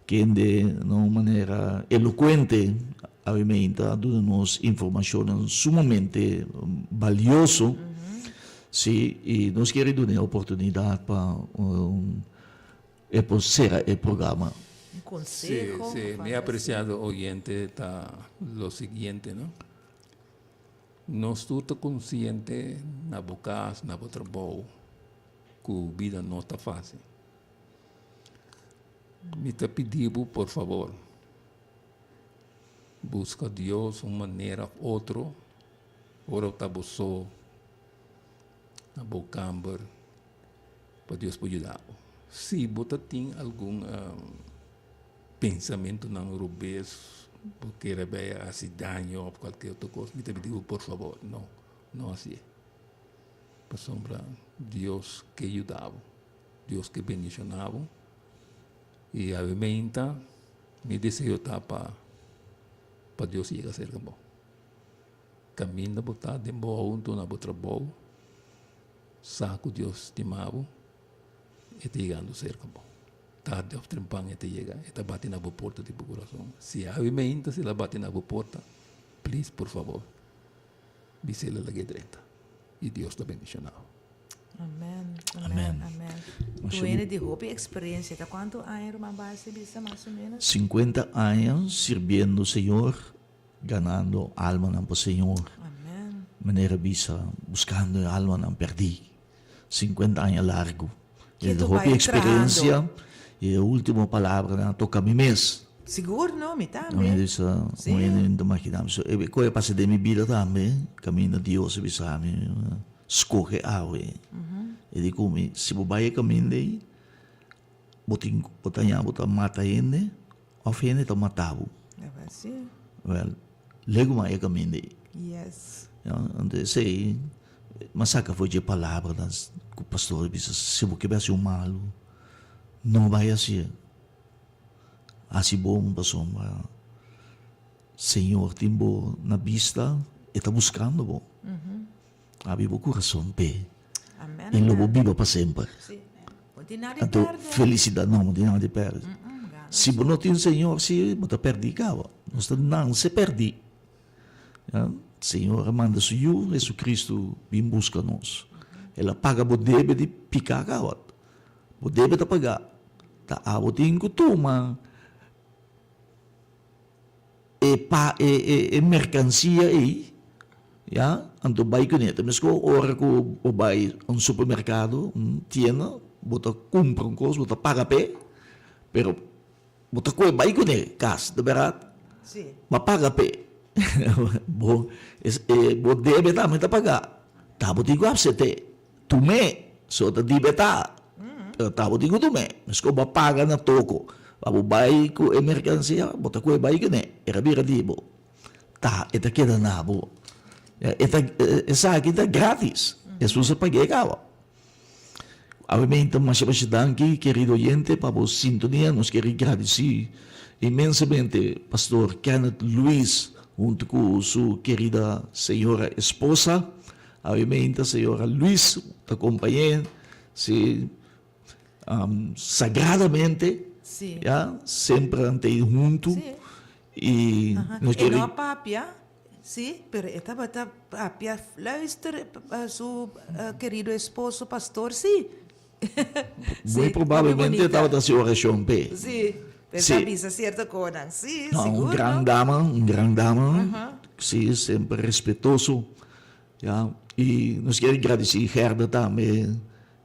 kende na un manera elocuente abimente a duna nos informacionnan sumamente balioso si y nos kere duna e oportunidad pa E por sera e programa. Un conseho. Sí, sí, mi apreciado oyente ta lo siguiente, no? Nos tur ta consciente na bo cas, na bo trabou, cu bida no ta facil. Mi ta pidi bo, por favor, busca Dios un manera of otro, ora bo ta bo so, na bo camber, pa Dios por yuda bo. Si bo ta tin algun pensamentunan robes, bo kere bai hasi daño of kualke otro kos, mi ta pidi bo por fabor no, no hasié. Pasobra Dios ke yuda bo, Dios ke bendishoná bo i awe-meinta mi deseo ta pa pa Dios yega serka bo. Kaminda bo ta den bo ounto na bo trabou. Sa ku Dios stima bo, e ta yegando serka bo. Tardi òf trempan e ta yega, e ta bati na bo porta di bo kurason. Si awe meinta si el a bati na bo porta, please por fabor, bisa el a lag'é drenta i Dios ta bendishoná bo. Amen, amen, amen. Tu hende di hopi experiencia. Ta cuanto aña ruman Basi bisa mas o menos? 50 aña sirbiendo Señor. Ganando almanan pa Señor. Amen. Manera bisa, buscando e almanan perdí. 50 aña largo. Ke E tu hopi bai experiencia trahando. y e ultimo palabranan a toca mi mes. Sigur no, mi tambe. Mi bisa, Sí. un hende no ta magina. So, e koe a pasa den mi bida tambe, caminda Dios a bisa mi, scoge awe. E di cu mi, si bo bai e caminda ei, bo tin, bo ta haña bo ta mata hende, Of hende ta mata bo. Wel, legu mas e kaminda ei. Yes. Ya, anto esei, m'a saka for dje palabranan ku pastor a bisa, si bo ke bai hasi un malu, no bai hasié. Hasi bon pasobra Señor tin bo na bista, e ta buskando bo. Abi bo kurason p'e i lo bo biba pa semper. Anto felisidat, no, bo tin nada di pèrdè. Si bo no tin Señor, si bo ta pèrdí kaba. Nos ta nanse pèrdí. Señor a manda su Yu, Jesucristo, bin buska nos. El a paga bo debe di piká kaba. Bo debe ta pagá. Ta abo tin ku tuma E pa e e e merkansia ei, ya, anto bai kuné. Ta meskos ora ku bo bai un supermerkado, un tienda, bo ta kumpra un kos, bo ta paga p'e, pero bo ta kohe bai kuné kas, ta bèrdat? Sí. Bo a paga p'e. Bo es e bo debe tambe ta pagá. Ta bo tin ku apsept'é. Tum'é, so ta dibetá, pero ta bo tin ku tum'é. Meskos bo a paga na toko pa bo bai ku e merkansia, bo ta kohe bai kuné, e ta bira di bo. Ta, e ta keda na bo. E ta, esaki ta gratis. Hesus a pag'é kaba. Awe masha masha danki kerido oyente pa bo sintonia. Nos kere gradisí inmensamente Pastor Kenneth Luis hunto ku su kerida señora esposa. Awe señora Luis ta kompañ'é si sagradamente. Ya, semper nan ta ei huntu. I nos E kere. no a papia, sí, pero e tabata papia fluister su kerido esposo pastor, sí. Muy probablemente e tabata hasi orashon p'e. Sí, pero ta bisa sierto konan, sí, No, sigur, un gran dama, un gran dama, sí, semper respetoso, ya. I nos kier gradisí Gerda tambe.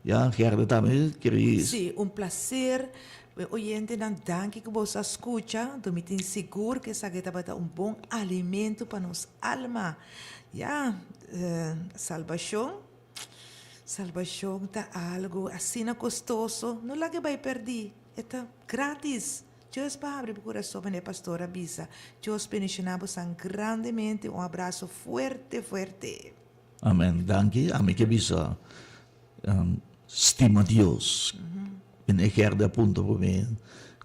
Ya, Gerda tambe kere. Sí, un placer. E oyentenan, danki ku boso a skucha. Anto mi tin sigur ku esaki tabata un bon alimento pa nos alma. Ya, salbashon, salbashon ta algu asina kostoso. No laga e bai pèrdí. E ta gratis. Dios pa habri bo kurason, manera e pastor a bisa. Dios bendishoná bosan grandemente. Un abraso fuerte, fuerte. Amen danki ami ke bisa stima Dios en e gerde a punta pa mi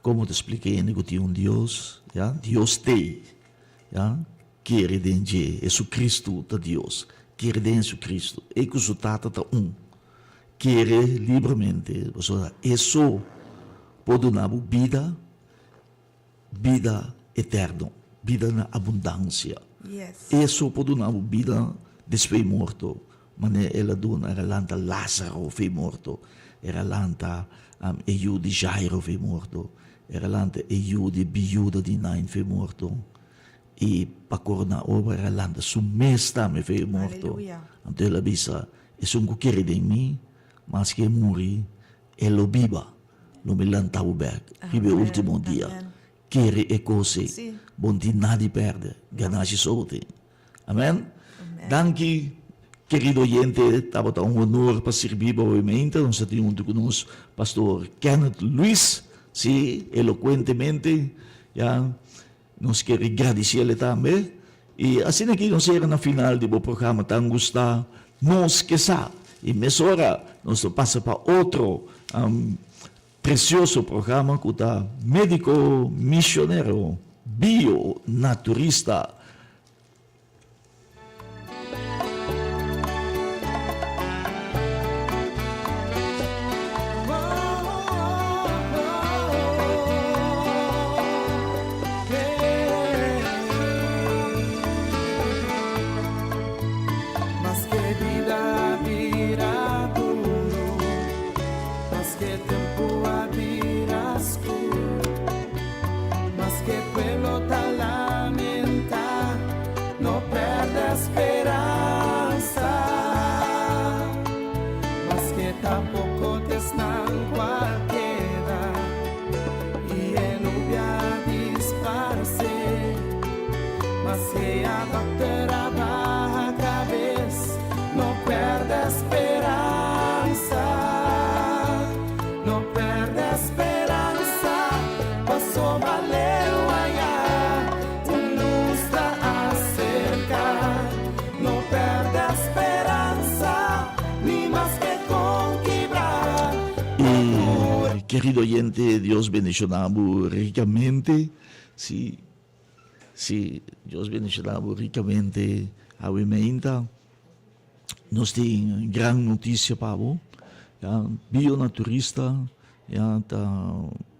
como ta splika hende ku tin un Dios ya Dios tei ya kere den dje Hesucristo ta Dios kere den Hesucristo e ku su tata ta un kere libremente pasobra eso por duna bo bida. Bida eterno, bida na abundansia. Eso por duna bo bida despues di morto, manera el a duna, el a lanta Lázaro for di morto, el a lanta e yu di Jairo for di morto, el a lanta e yu di biuda di Nain for di morto, i pa korona obra el a lanta su mes tambe for di morto. Anto el a bisa, Esun ku kere den mi, maske e muri, e lo biba. Lo mi lanta bo bek riba e ultimo dia. Kere e kos ei. Bo no tin nada di pèrdè, ganashi so bo tin. Amen. Danki, kerido oyente. Tabata un honor pa sirbi bo awe meinta. Nos a tin huntu ku nos Pastor Kenneth Luis, si, elokuentemente, ya. Nos kere gradisiele tambe. I asina aki nos yega na final di bo programa tan gustá, Nos Ke Sa. I mesora nos ta pasa pa otro precioso programa ku ta Médiko Misionero Bio Naturista. Y kerido oyente, Dios bendiciona bo ricamente. Si, si, Dios bendiciona bo ricamente. Awe meinta nos tin gran noticia pa bo. Ya, Bionaturista ya ta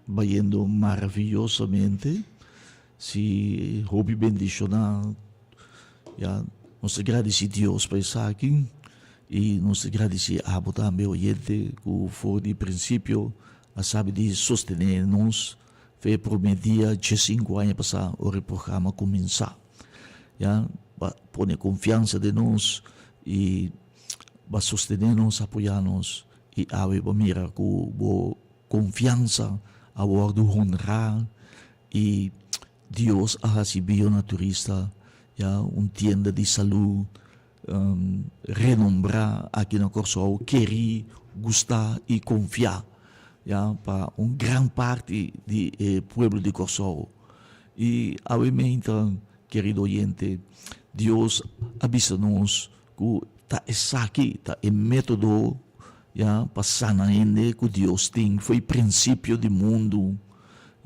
bayendo maravillosamente. Si hopi bendiciona ya nos ta gradici Dios pa esaki y nos ta gradici abo tambe oyente cu for di principio a sabi di sostene nos fe prome dia diescinco aña pasa ora e programa cuminsa ya ba pone confiansa den nos y ba sostene nos apoya nos y awe bo mira cu bo confiansa a wordo honra I Dios a hasi Bionaturista ya un tienda di salú renombrá aki na Kòrsou, kerí, gustá i konfiá ya pa un gran parti di e pueblo di Kòrsou. I awe meinta. Kerido oyente, Dios a bisa nos ku ta esaki ta e método ya pa sana hende ku Dios tin for e prinsipio di mundu.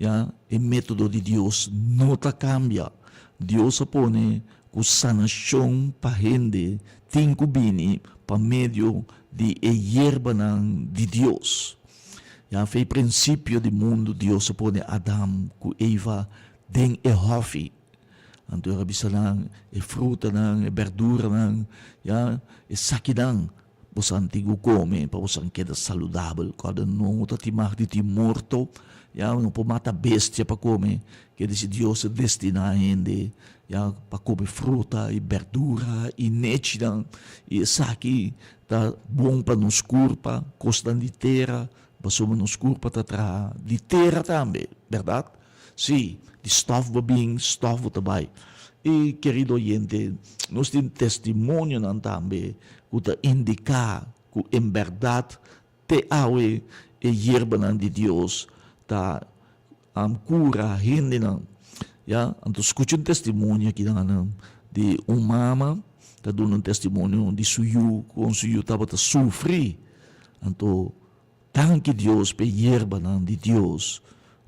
Ya, e método di Dios no ta kambia. Dios a pone ku sanashon pa hende tin ku bini pa medio di e yerbanan di Dios. Ya, for e prinsipio di mundu Dios a pone Adam ku Eva den e hòfi. Anto el a bisa nan, E frutanan, e bèrduranan, ya, esakinan bosan tin ku kome pa bosan keda saludabel. Kòrda no ta tin mag di tin morto, ya, no por mata bestia pa kome. Ke disi Dios a destiná hende, ya, pa kome fruta i bèrdura i nechinan, i esaki ta bon pa nos kurpa, kosnan di tera, pasobra nos kurpa ta traha di tera tambe, bèrdat? Sí, di stòf bo bin, stòf bo ta bai. I, kerido oyente, nos tin testimonionan tambe ku ta indiká ku en bèrdat te awe e yerbanan di Dios ta kura hendenan. Ya, anto skucha un testimonio aki nan di un mama ta duna un testimonio di su yu, kon su yu tabata sufri. Anto Danki Dios p'e yerbanan di Dios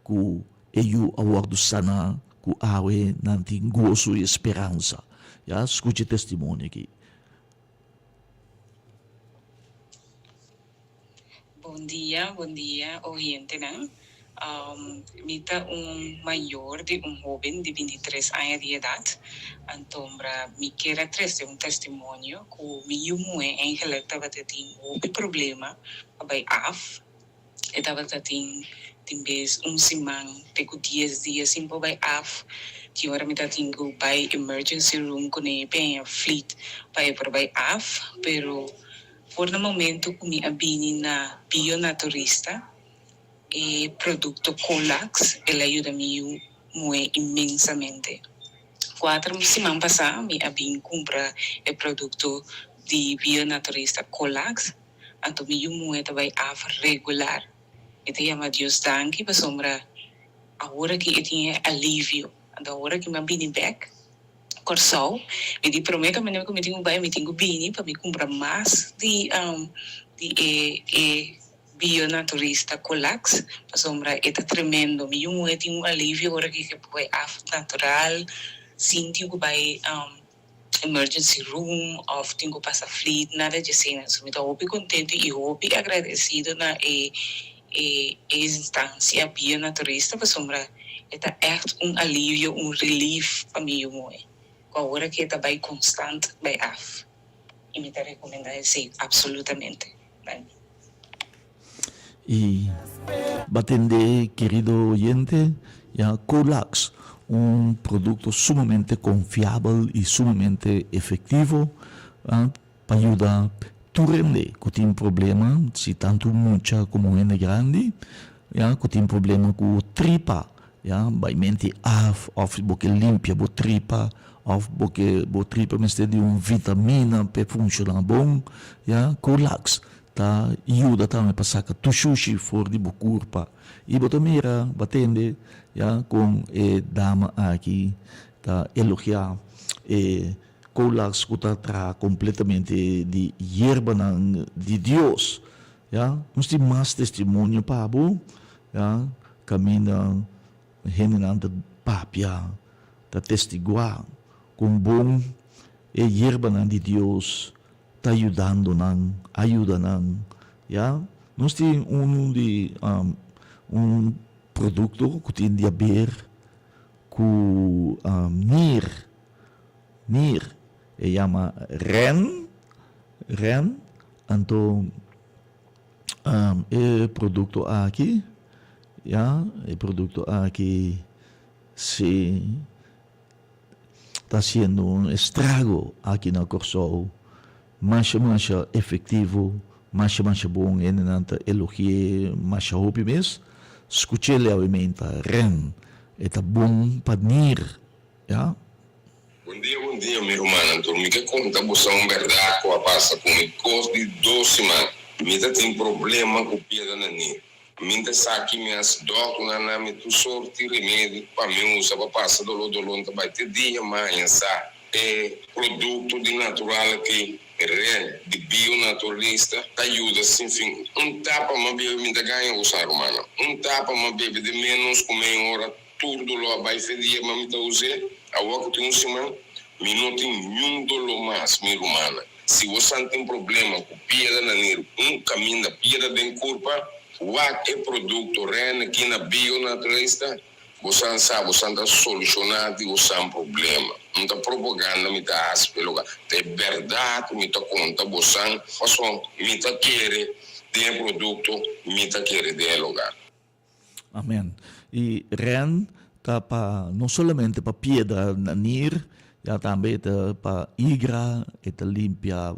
ku e yu a wòrdu saná, ku awe nan tin goso i speransa. Ya, skucha e testimonio aki. Bon dia, bon dia oyentenan. Mi ta un mayor di un hoben di bintitres aña di edat. Antombra mi kier a trese un testimonio ku mi yu muhé Angela tabata tin hopi problema pa bai af. E tabata tin tin bes un siman te ku dies dia sin por bai af. Tin ora mi ta tin ku bai emergency room kuné peña flit pa e por bai af. Pero for na momento ku mi a bini na Bionaturista, E produkto Colax el a yuda mi yu muhé inmensamente. Kuater siman pasá mi a bin kumpra e produkto di bionaturista Colax, anto mi yu muhé ta bai af regular. Mi ta yama Dios danki pasobra awor aki e tin e alivio. Anto awor aki mi a bini bèk Kòrsou, mi di promé kaminda ku mi tin ku bai mi tin ku bini pa mi kumpra mas di di e e Bionaturista Colax, pasobra e ta tremendo. Mi yu muhé tin un alivio ora ku e por bai af natural, sin tin ku bai emergency room òf tin ku pasa flit, nada dje asina. So mi ta hopi kontento i hopi agradesido na e e instansia Bionaturista pasobra e ta ègt un alivio, un relief pa mi yu muhé, ku awor aki e ta bai konstant bai af. I mi ta rekomendá esei absolutamente. Danki. Y ba tende querido oyente ya Colax un producto sumamente confiabel y sumamente efectivo pa yuda tur hende cu tin problema si tanto mucha como hende grandi ya cu tin problema cu tripa ya bay menti af of bo ke limpia bo tripa of bo ke bo tripa mester di un vitamina p'e funciona bon ya Colax Ta yuda tambe pa saka tur shushi for di bo kurpa. I bo ta mira, bo a tende ya kon e dama aki ta elogiá e kolas ku ta traha kompletamente di yerbanan di Dios. Ya, nos tin mas testimonio pa bo, ya, kaminda hendenan ta papia, ta testiguá kon bon e yerbanan di Dios ta yudando nan, a yuda nan, ya. Nos tin unu di un produkto ku tin di haber ku nir, nir, e yama ren, ren, anto e produkto aki, ya, e produkto aki si. Ta hasiendo un estrago aki na Kòrsou masha masha efektivo, masha masha bon, hendenan ta elogi'é masha hopi mes. Skuch'é leavemente, ren, e ta bon pa nir, ya. Bon dia bon dia mi rumannan tur mi ke konta boso un bèrdat ku a pasa ku mi kos di dos siman mi ta tin problema ku piedra na nir. Mi ta sa ki mi hasi dòkternan na mi tur sorti remedi pa mi usa pa pasa doló, doló no ta bai te dia maña sa e produkto di natural aki ren di bio naturalista ta yuda sin fin. Un tapa mi a bebe mi ta gaña usa rumannan un tapa mi a bebe den menos ku mei ora tur doló a bai fe dia ma mi ta us'é awor ku tin un siman mi no tin niun doló mas mi rumannan. Si bo san tin problema ku piedra na nir un kaminda piedra den kurpa, wak e produkto Rennekin na Bio Naturalista, bo san sa bo san ta solushoná di bo san problema. No ta propaganda mi ta hasi p'e loka, ta e bèrdat mi ta konta bo san, pasobra mi ta kere den e produkto, mi ta kere den e loka. Amen. Y ren ta pa no solamente pa piedra na nir, ya tambe e ta pa igra, e ta limpia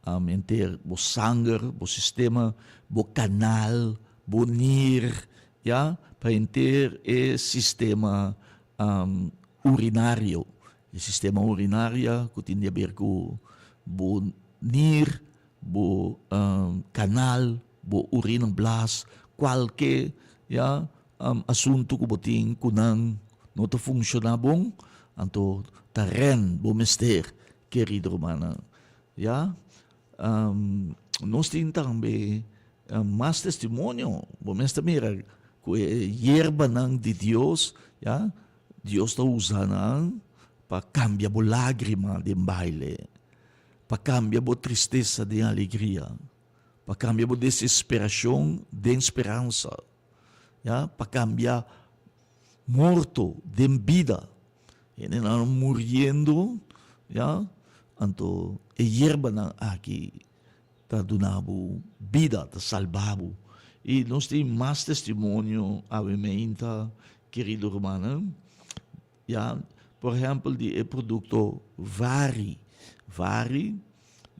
henter bo sanger, bo sistema, bo canal, bo nir, ya, pa henter e sistema urinario. E sistema urinaria cu tin di haber cu bo nir, bo canal, bo urina blas, cualke ya asunto cu bo tin cu nan no ta funciona bon, anto ta ren bo mester, kerido rumannan. Ya, nos tin tambe mas testimonio, bo mes ta mira cu e yerbanan di Dios, ya, Dios ta usa nan pa cambia bo lagrima den baile. Pa kambia bo tristesa den alegria, pa kambia bo desesperashon den speransa, ya, pa kambia morto den bida. Hendenan muriendo, ya, anto e yerbanan aki ta duna bo bida, ta salba bo. I nos tin mas testimonio awe meinta, kerido rumannan. Ya, por ehempel di e produkto Vari. Vari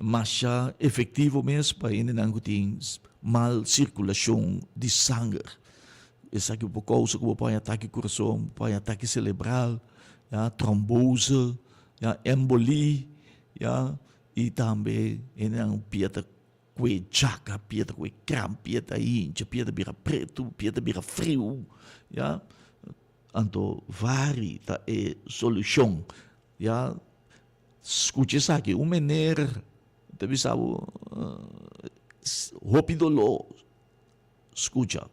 masha efektivo mes pa hendenan ku tin mal sirkulashon di sanger. Esaki por kousa ku bo por haña atake kurason, bo por haña atake selebral, ya, trombose, ya, emboli, ya, i tambe hendenan pia ta kue djaka, pia ta kue kram, pia ta hincha, pia ta bira pretu, pia ta bira friu, ya. Anto vari ta e solushon. Ya skucha esaki, un mener ta bisa bo hopi doló, skucha,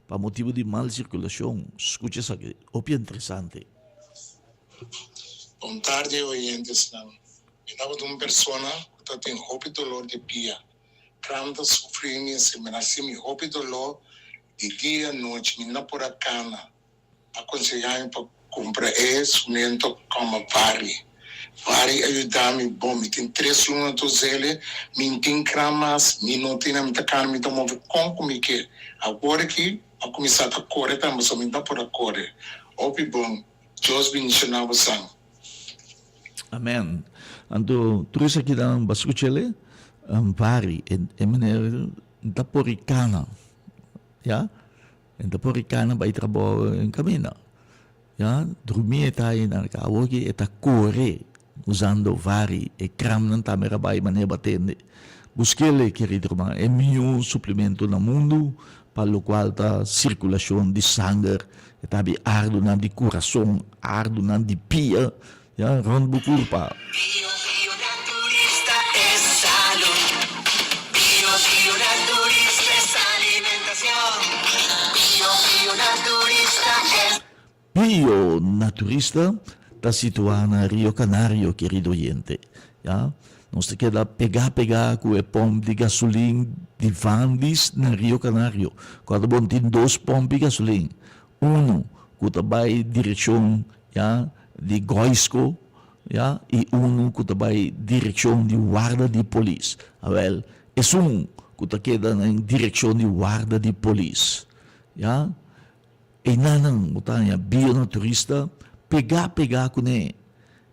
pa motibu di mal sirkulashon, skucha esaki, hopi interesante. Bon tardi oyentesnan. Mi tabata un persona ku ta tin hopi dolor di pia. Kram ta sufri mi esei. Mi na sinti hopi doló Di dia anochi mi no por a cana. A conseha mi pa cumpra e instrumento como Vari. Vari a yuda mi bon. Mi tin tres luna ta usele, mi n'tin cra mas, mi no tin mi ta cana, mi ta move con cu mi ke. Awor aki a cuminsa ta core tambe, so mi no por a core. Hopi bon. Dios bendiciona bosan. Amen. Anto tur esakinan bo a scuchele? Vari, e manera N ta por i kana, ya. N ta por i kana bai trabou en kaminda, ya. Drumi e ta ei nan awor ki e ta kore usando vari e kramnan tambe ra bai manera bo a tende. Busk'el kerido ruman, e mihó suplemento na mundu pa lokual ta sirkulashon di sanger, e ta habri ardunan di kurason, ardunan di pia, Ya rond bo kurpa. Bio bio naturista es salud Bio bio naturista es alimentacion Bio bio naturista es. Bio Naturista ta situá na Rio Canario, kerido oyente. Ya, nos ta keda pegá pegá ku e pòmp di gasolin di Vandis na Rio Canario. Kòrda bon tin dos pòmp di gasolin. Unu ku ta bai direkshon ya di Goisco ya i unu ku ta bai direkshon di warda di polis. Awel esun ku ta keda na direkshon di warda di polis ya einanan bo ta haña bionaturista pegá pegá kuné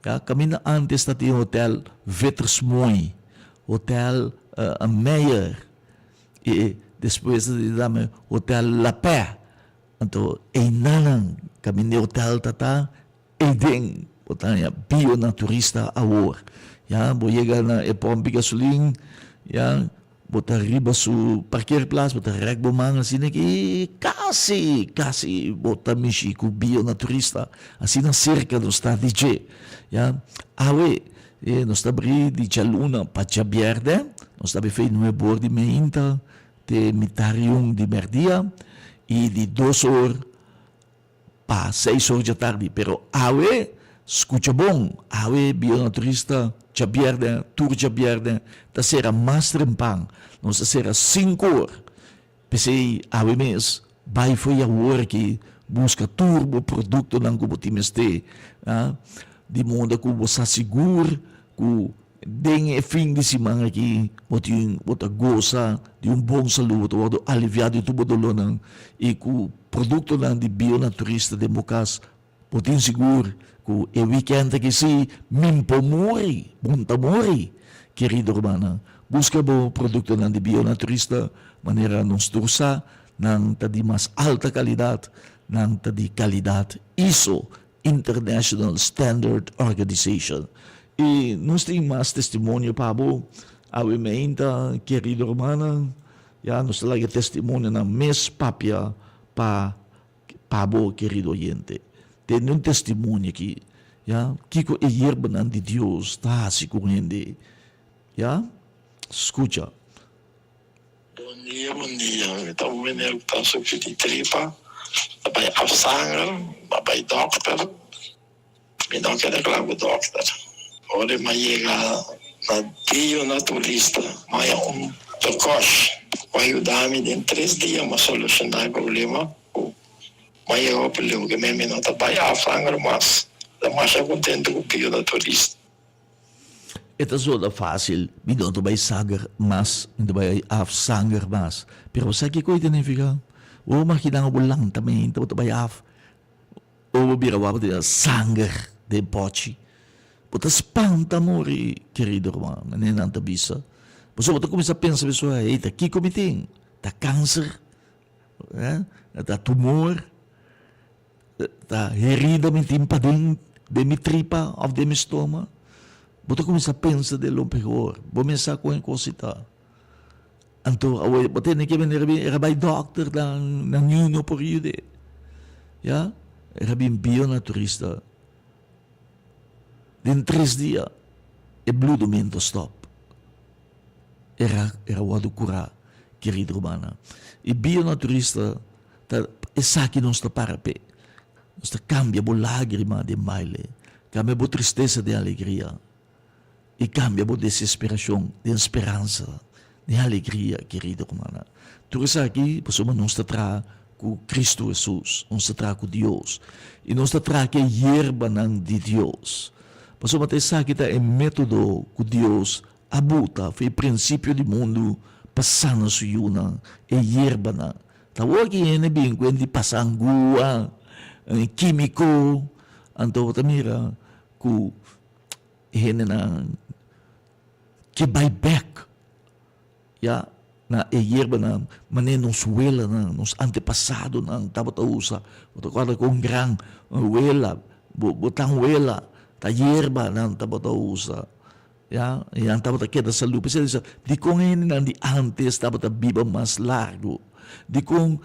ya kaminda antes ta tin hotel Vettersmooi, hotel Meyer i despues ta tin tambe hotel La Paix. Anto einanan kaminda e hotel ta ta eiden bo ta haña bionaturista awor. Ya bo yega na e pòmpi gasolin ya. Bo ta riba su parkeerplaats, bo ta rek bo man asina ki kasi, kasi bo ta mishi ku Bionaturista. Asina serka nos ta di dje. Ya, awe nos ta bri di djaluna pa djabièrnè, nos ta befei nuebe or di meinta te mitar i un di mèrdia i di dos or pa seis or djatardi. Pero awe, skucha bon, awe Bionaturista djabièrnè, tur djabièrnè ta sera mas trempan. Nos ta sera sinku or. P'esei awe mes bai fo'i awor aki buska tur bo produktonan ku bo tin mester, di moda ku bo sa sigur ku den e fin di siman aki bo tin bo ta gosa di un bon salú, bo ta wòrdu aliviá di tur bo dolónan i ku produktonan di Bionaturista den bo kas Bo tin sigur ku e wikènt aki si min por muri, bo no ta muri, kerido rumannan. Buska bo produktonan di Bionaturista, manera nos tur sa, nan ta di mas alta kalidat, nan ta di kalidat iso, International Standard Organization. I nos tin mas testimonio pa bo awe meinta, kerido rumannan. Ya nos ta laga e testimonionan mes papia pa Pa bo, kerido oyente, tende un testimonio aki, ya, kiko e yerbanan di Dios ta hasi ku hende, ya. Skucha. Bon dia, bon dia. Mi ta un meneer ku ta sufri di tripa, ta bai afsanger, a bai dòkter. Mi no keda kla ku dòkter. Ora mi a yega na Dio Naturista, mi a haña un tokòsh ku a yuda mi den tres dia mi a solushoná e problema ku mi a yega hopi leu. Ke mi no ta bai afhanger mas. Mi ta masha kontentu ku Dio Naturista. E ta zona fásil, mi no ta bai sanger mas, mi no ta bai afsanger mas. Pero bo sa kiko e ta nifiká? Bo imaginá bo lanta meinta bo ta bai af. Ora bo bira wak bo ta mira sanger den pochi. Bo ta spanta muri, kerido ruman, manera nan ta bisa. Pasobra bo ta kuminsá pensa mesora, hey, ta kiko mi tin? Ta kanser? Ta tumor? Ta herida mi tin paden den mi tripa òf den mi stoma? Bo ta kuminsá pensa den lo pehor. Bo mes sa kon e kos ei ta. Anto awor bo tene ke bini era bai dokter nan nan niun no por yude ya era bin bionaturista den tres dia e bloedumento stop era era wordo kura kerido rumannan e bionaturista ta esaki nos ta para p'e nos ta kambia bo lagrima den baile kambia bo tristesa den alegria. I kambia bo desesperashon den speransa, den alegria, kerido rumannan. Tur esaki pasobra nos ta traha ku Kristu Hesus, nos ta traha ku Dios, i nos ta traha ku e yerbanan di Dios. Pasobra ta esaki ta e método ku Dios a buta for e prinsipio di mundu pa sana su yunan, e yerbanan. Ta awor ki hende bin ku hende di pasa angua, kímiko, anto bo ta mira ku E hendenan ke bai bek ya na e yerbanan manera nos welanan, nos antepasadonan tabata usa. Bo ta kòrda kon gran wela, bo tan wela ta yerba nan tabata usa ya, i nan tabata keda salú. P'esei ta bisa dikon e hendenan di ántes tabata biba mas largu? Dikon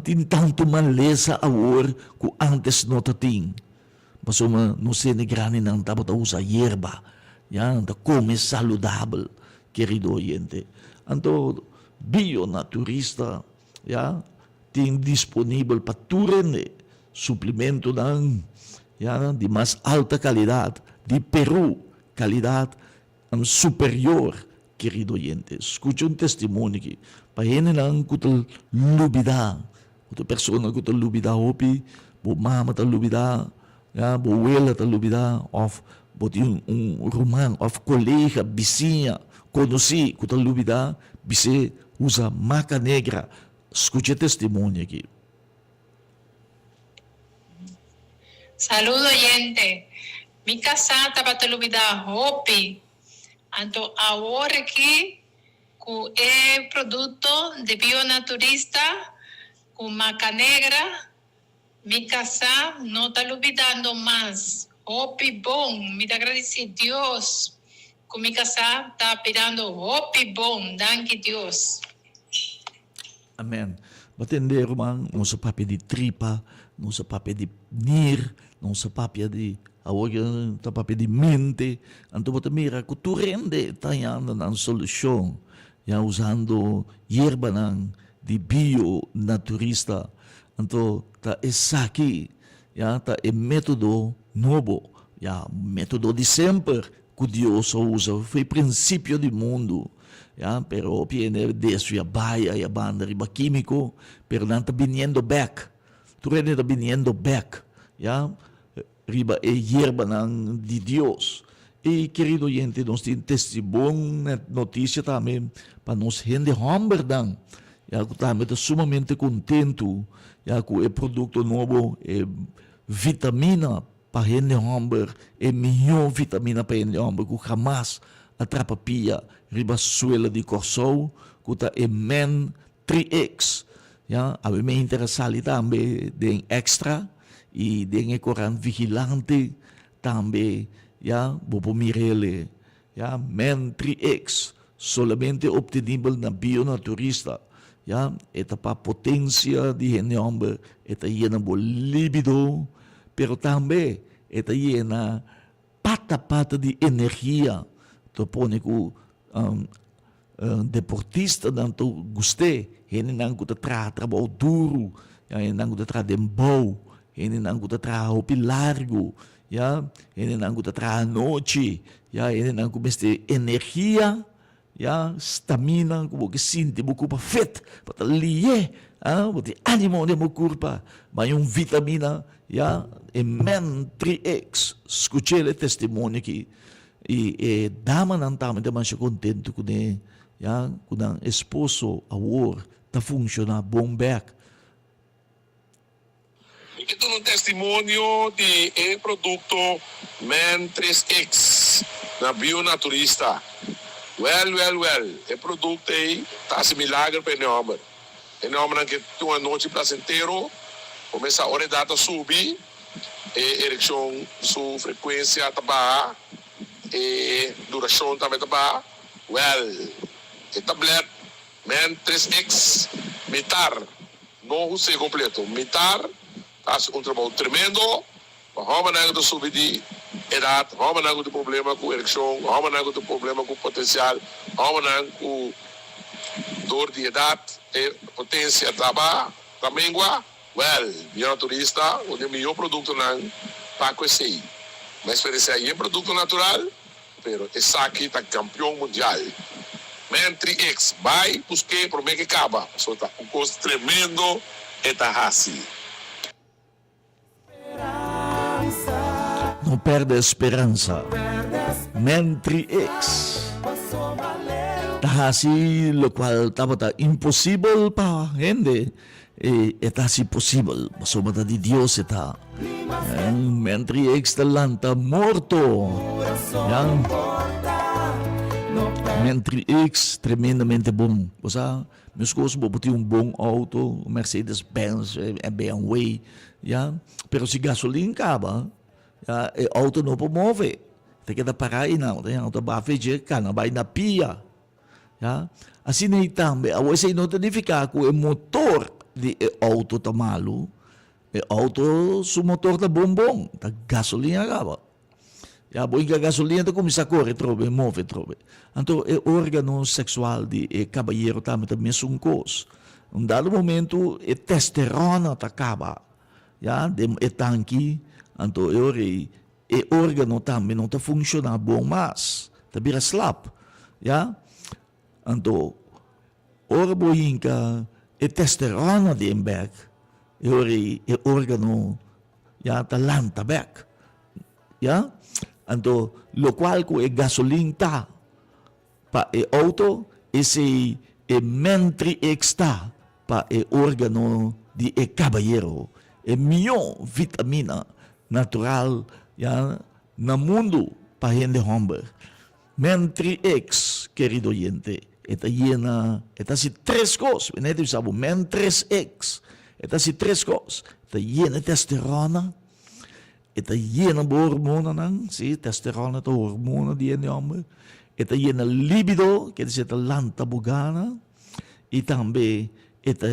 tin tantu malesa awor ku ántes no ta tin? Pasobra nos hende grandinan tabata usa yerba, ya, nan ta kome saludabel, kerido oyente. Anto Bionaturista, ya, tin disponibel pa tur hende suplimentonan, ya, di mas alta kalidat, di Peru, kalidat superior, kerido oyente. Skucha un testimonio aki pa hendenan ku ta lubidá. Otro persona ku ta lubidá hopi, bo mama ta lubidá, ya, bo wela ta lubidá òf bo tin un ruman òf kolega, bisiña, konosí ku ta lubidá, bis'é usa maca negra. Skucha e testimonio aki. Saludo oyente, mi kasá tabata lubidá hopi, anto awor aki Ku e produkto di Bionaturista ku Maca Negra, mi kasá no ta lubidando mas. Hopi bon! Mi ta gradisí Dios. Ku mi kasá ta birando hopi bon, danki Dios. Amen. Bo tende ruman, nos a papia di tripa, nos a papia di nir, nos a papia di awor ke ta papia di mente, anto bo ta mira ku tur hende ta hañando nan solushon ya usando yerbanan di bio naturista. Anto ta esaki ya ta e metodo nobo, ya metodo di semper ku Dios a usa for e prinsipio di mundu, ya, pero hopi hende a desvia bai aya banda riba kímiko, pero nan ta biniendo bèk, tur hende ta biniendo bèk, ya, riba e yerbanan di Dios. I kerido oyente, nos tin testi bon notisia tambe pa nos hende hòmbernan, ya, ku tambe ta sumamente kontentu, ya, ku e produkto nobo, e vitamina Pa hende hòmber, e mihó vitamina pa hende hòmber ku hamas a trapa pia riba suela di Kòrsou, ku ta e Men 3X. Ya, awe mi a sali tambe den Extra i den e korant Vigilante tambe, ya, bo por mir'el. Ya, Men 3X, solamente optenibel na Bionaturista. Ya, e ta pa potencia di hende homber, e ta yena bo libido, pero tambe e ta yena pata pata di energia. Ta pone cu deportistanan ta gust'é, hendenan cu ta traha trabou duru, ya, hendenan cu ta traha den bou, hendenan cu ta traha hopi largu, Ya, hendenan ku ta traha anochi, ya, hendenan ku mester energia, ya, stamina, ku bo ke sinti bo kurpa fit, pa ta lié, ah, bo tin ánimo den bo kurpa, bai un vitamina, ya, e Men 3X, skuch'é e testimonio aki, i e damanan tambe ta masha kontentu kuné, ya, ku nan esposo awor ta funshoná bon bèk. Mi ke duna un testimonio di e produkto Men 3X na Bionaturista. Wèl, wèl, wèl, e produkto ei ta hasi milager pa e nòmber. E nòmbernan ke tin un anochi plasentero, kumesa ora e dat ta subi, e erekshon su frekuensia ta baha, e durashon tambe ta baha. Wèl, e tablèt Men 3X mitar No hus'é kompleto. Mitar ta hasi un trabou tremendo pa hòmbernan ku ta subi di edat, hòmbernan ku tin problema ku erekshon, hòmbernan ku tin problema ku potensial, hòmbernan ku dor di edat e potensia ta ba ta mengua. Wèl, mi turista, un di e mihó produktonan pa ku esei. Mi a eksperensiá yen produkto natural. Pero esaki ta campeon mundial. Man 3X bay buske prome ke caba pasobra ta un cos tremendo e ta haci. No perde speransa. Man 3X ta haci locual tabata imposibel pa hende. E ta hasi posibel, pasobra ta di Dios e ta. Mentri ex ta lanta morto. Ya. Mentri ex tremendamente bon. Bo sa, meskos bo por tin un bon auto, un Mercedes Benz, BMW, ya. Pero si gasolin kaba, ya, e auto no por move. Ta keda pará einan, ta bafe dje kana bai na pia. Ya. Asina ei tambe, awor esei no ta nifiká ku e motor di e outo ta malu. E outo su motor ta bon bon, ta gasolina kaba. Ya, bo hinka gasolina ta kuminsá kore atrobe, move atrobe. Anto e órgano seksual di e kabayero tambe ta mesun kos. Un dado momento e testerona ta kaba, ya, den e tanki, anto e ora ei E organo tambe no ta funciona bon mas, ta bira slap, ya. Anto, ora bo hinca e testerona den bek, e ora ei e organo ya ta lanta bek, ya. Anto, locual cu e gasolin ta Pa e auto, esei e mentri ex ta pa e organo di e cabayero, e mihó vitamina natural ya na mundu pa hende homber. Mentri ex, kerido oyente, e ta yena, e ta hasi tres cos, mi nete bisa bo, mentres ex, e ta hasi tres cos, e ta yena e testerona. E ta yena bo hormonanan, si, testosterona ta hormona di hende homber. E ta yena libido, ke disi e ta lanta bo gana. I tambe e ta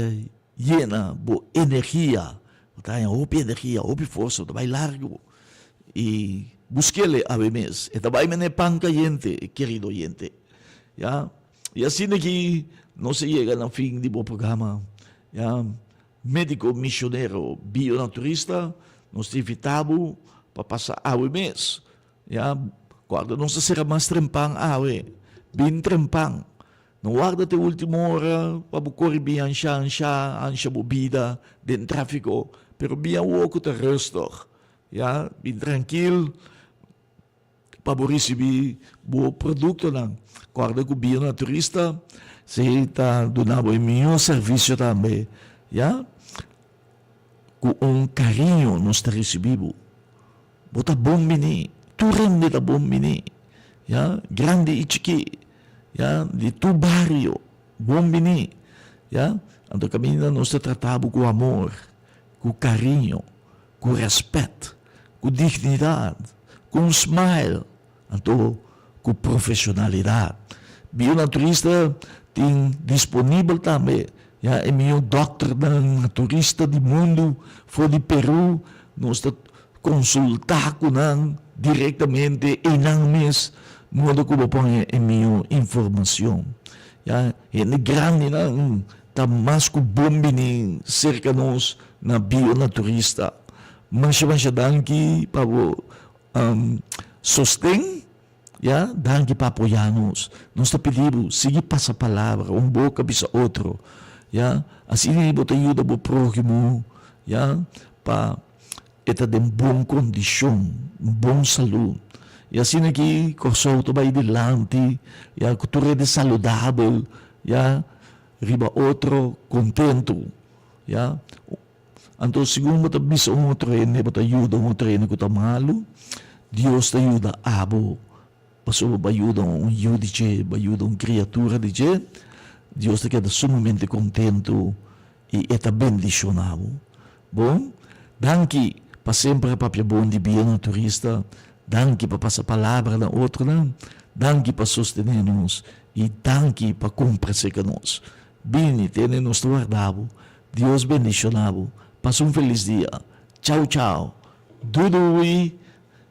yena bo energia. Bo ta haña hopi energia, hopi forsa, bo ta bai largu. I busk'el awe mes. E ta bai mene pan kayente, kerido oyente. Ya. I asina ki nos a yega na fin di bo programa. Ya. Médiko misionero bionaturista, nos ta invitá bo pa pasa awe mes. Ya. Kòrda nos ta sera mas trempan awe. Bin trempan. No warda te ultimo ora pa bo kore bin ansha ansha ansha bo bida den trafiko, pero bin awor ku ta rustig, ya, bin trankil pa bo risibi bo produktonan. Kòrda ku Bionaturista si ta duna bo e mihó servisio tambe, ya. Ku un kariño nos ta risibi bo. Bo ta bon bini, tur hende ta bon bini, ya, grandi i chikí, ya, di tur bario, bon bini, ya. Anto kaminda nos ta trata bo ku amor, ku kariño, ku rèspèt, ku dignidat, ku un smile, anto ku profeshonalidat. Bionaturista tin disponibel tambe, ya, e mihó dòkternan naturista di mundu for di Peru, nos ta konsultá ku nan direktamente einan mes, modo ku bo por haña e mihó informashon. Ya, hende grandinan ta mas ku bon bini serka nos na Bionaturista. Masha masha danki pa bo Sosten, ya, danki pa apoyá nos. Nos ta pidi bo, sigui pasa palabra, un boka bisa otro, ya. Asina bo ta yuda bo próhimo, ya, pa e ta den bon kondishon, bon salú. I asina ki Kòrsou ta bai dilanti, ya, ku tur hende saludabel, ya, riba otro kontentu, ya. Anto segun bo ta bisa un otro hende, bo ta yuda un otro hende ku ta malu, Dios ta yuda abo, pasobra bo a yuda un yu di dje, bo a yuda un kriatura di dje, Dios ta keda sumamente kontentu i e ta bendishoná bo. Bon, danki pa semper a papia bon di bia na turista, danki pa pasa palabra na otronan, danki pa sostené nos i danki pa kumpra serka nos. Bini, tene nos ta warda bo. Dios bendiciona bo. Pasa un feliz dia. Chao chao. Doei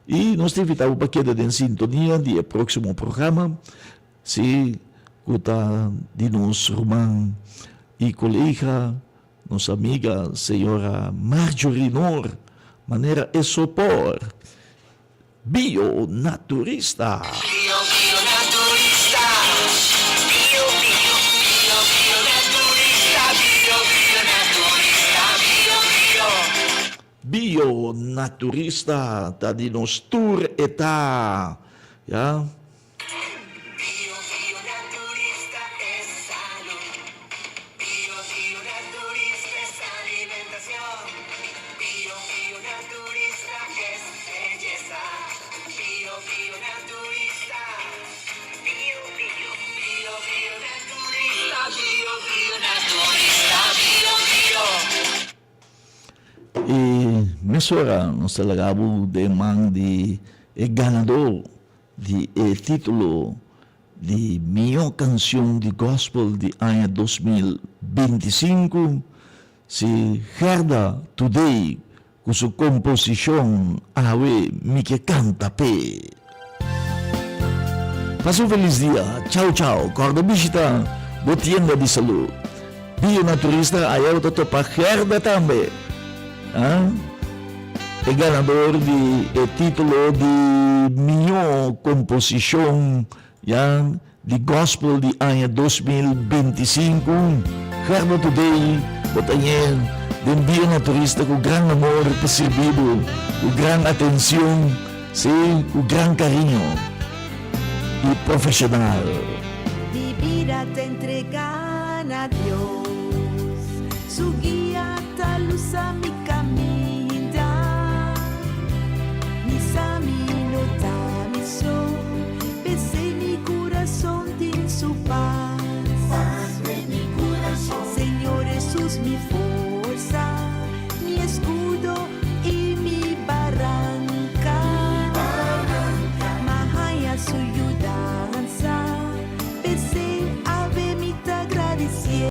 Y nos ta invita bo pa keda den sintonia di e proximo programa, si, cu ta di nos ruman y colega, nos amiga señora Marjorie Noor, manera e so por. Bio Naturista. Bio bio naturista Bio bio bio bio naturista Bio bio naturista Bio bio. Bio Naturista ta di nos tur e ta ya. Bio bio naturista es salud Bio bio naturista es alimentacion Bio bio naturista es belleza Bio bio naturista Bio bio bio bio naturista Bio bio naturista Bio bio. I mesora nos ta laga bo den man di e ganador Di e título di Mihó Kansion di Gospel di aña 2025, si Gerda Today ku su komposishon Awe Mi Ke Kanta P'e. Pasa un felis dia. Chao chao. Kòrda bishita bo tienda di salú. Bionaturista aya bo ta topa Gerda tambe. E ganador di e titulo di mihó komposishon ya di gospel di aña 2025, Gerda Today bo ta ñe den Bionaturista ku gran amor pa sirbi bo, ku gran atencion, sí, ku gran cariño i profesional. Mi bida ta entrega na Dios, Su guia ta lusa mi.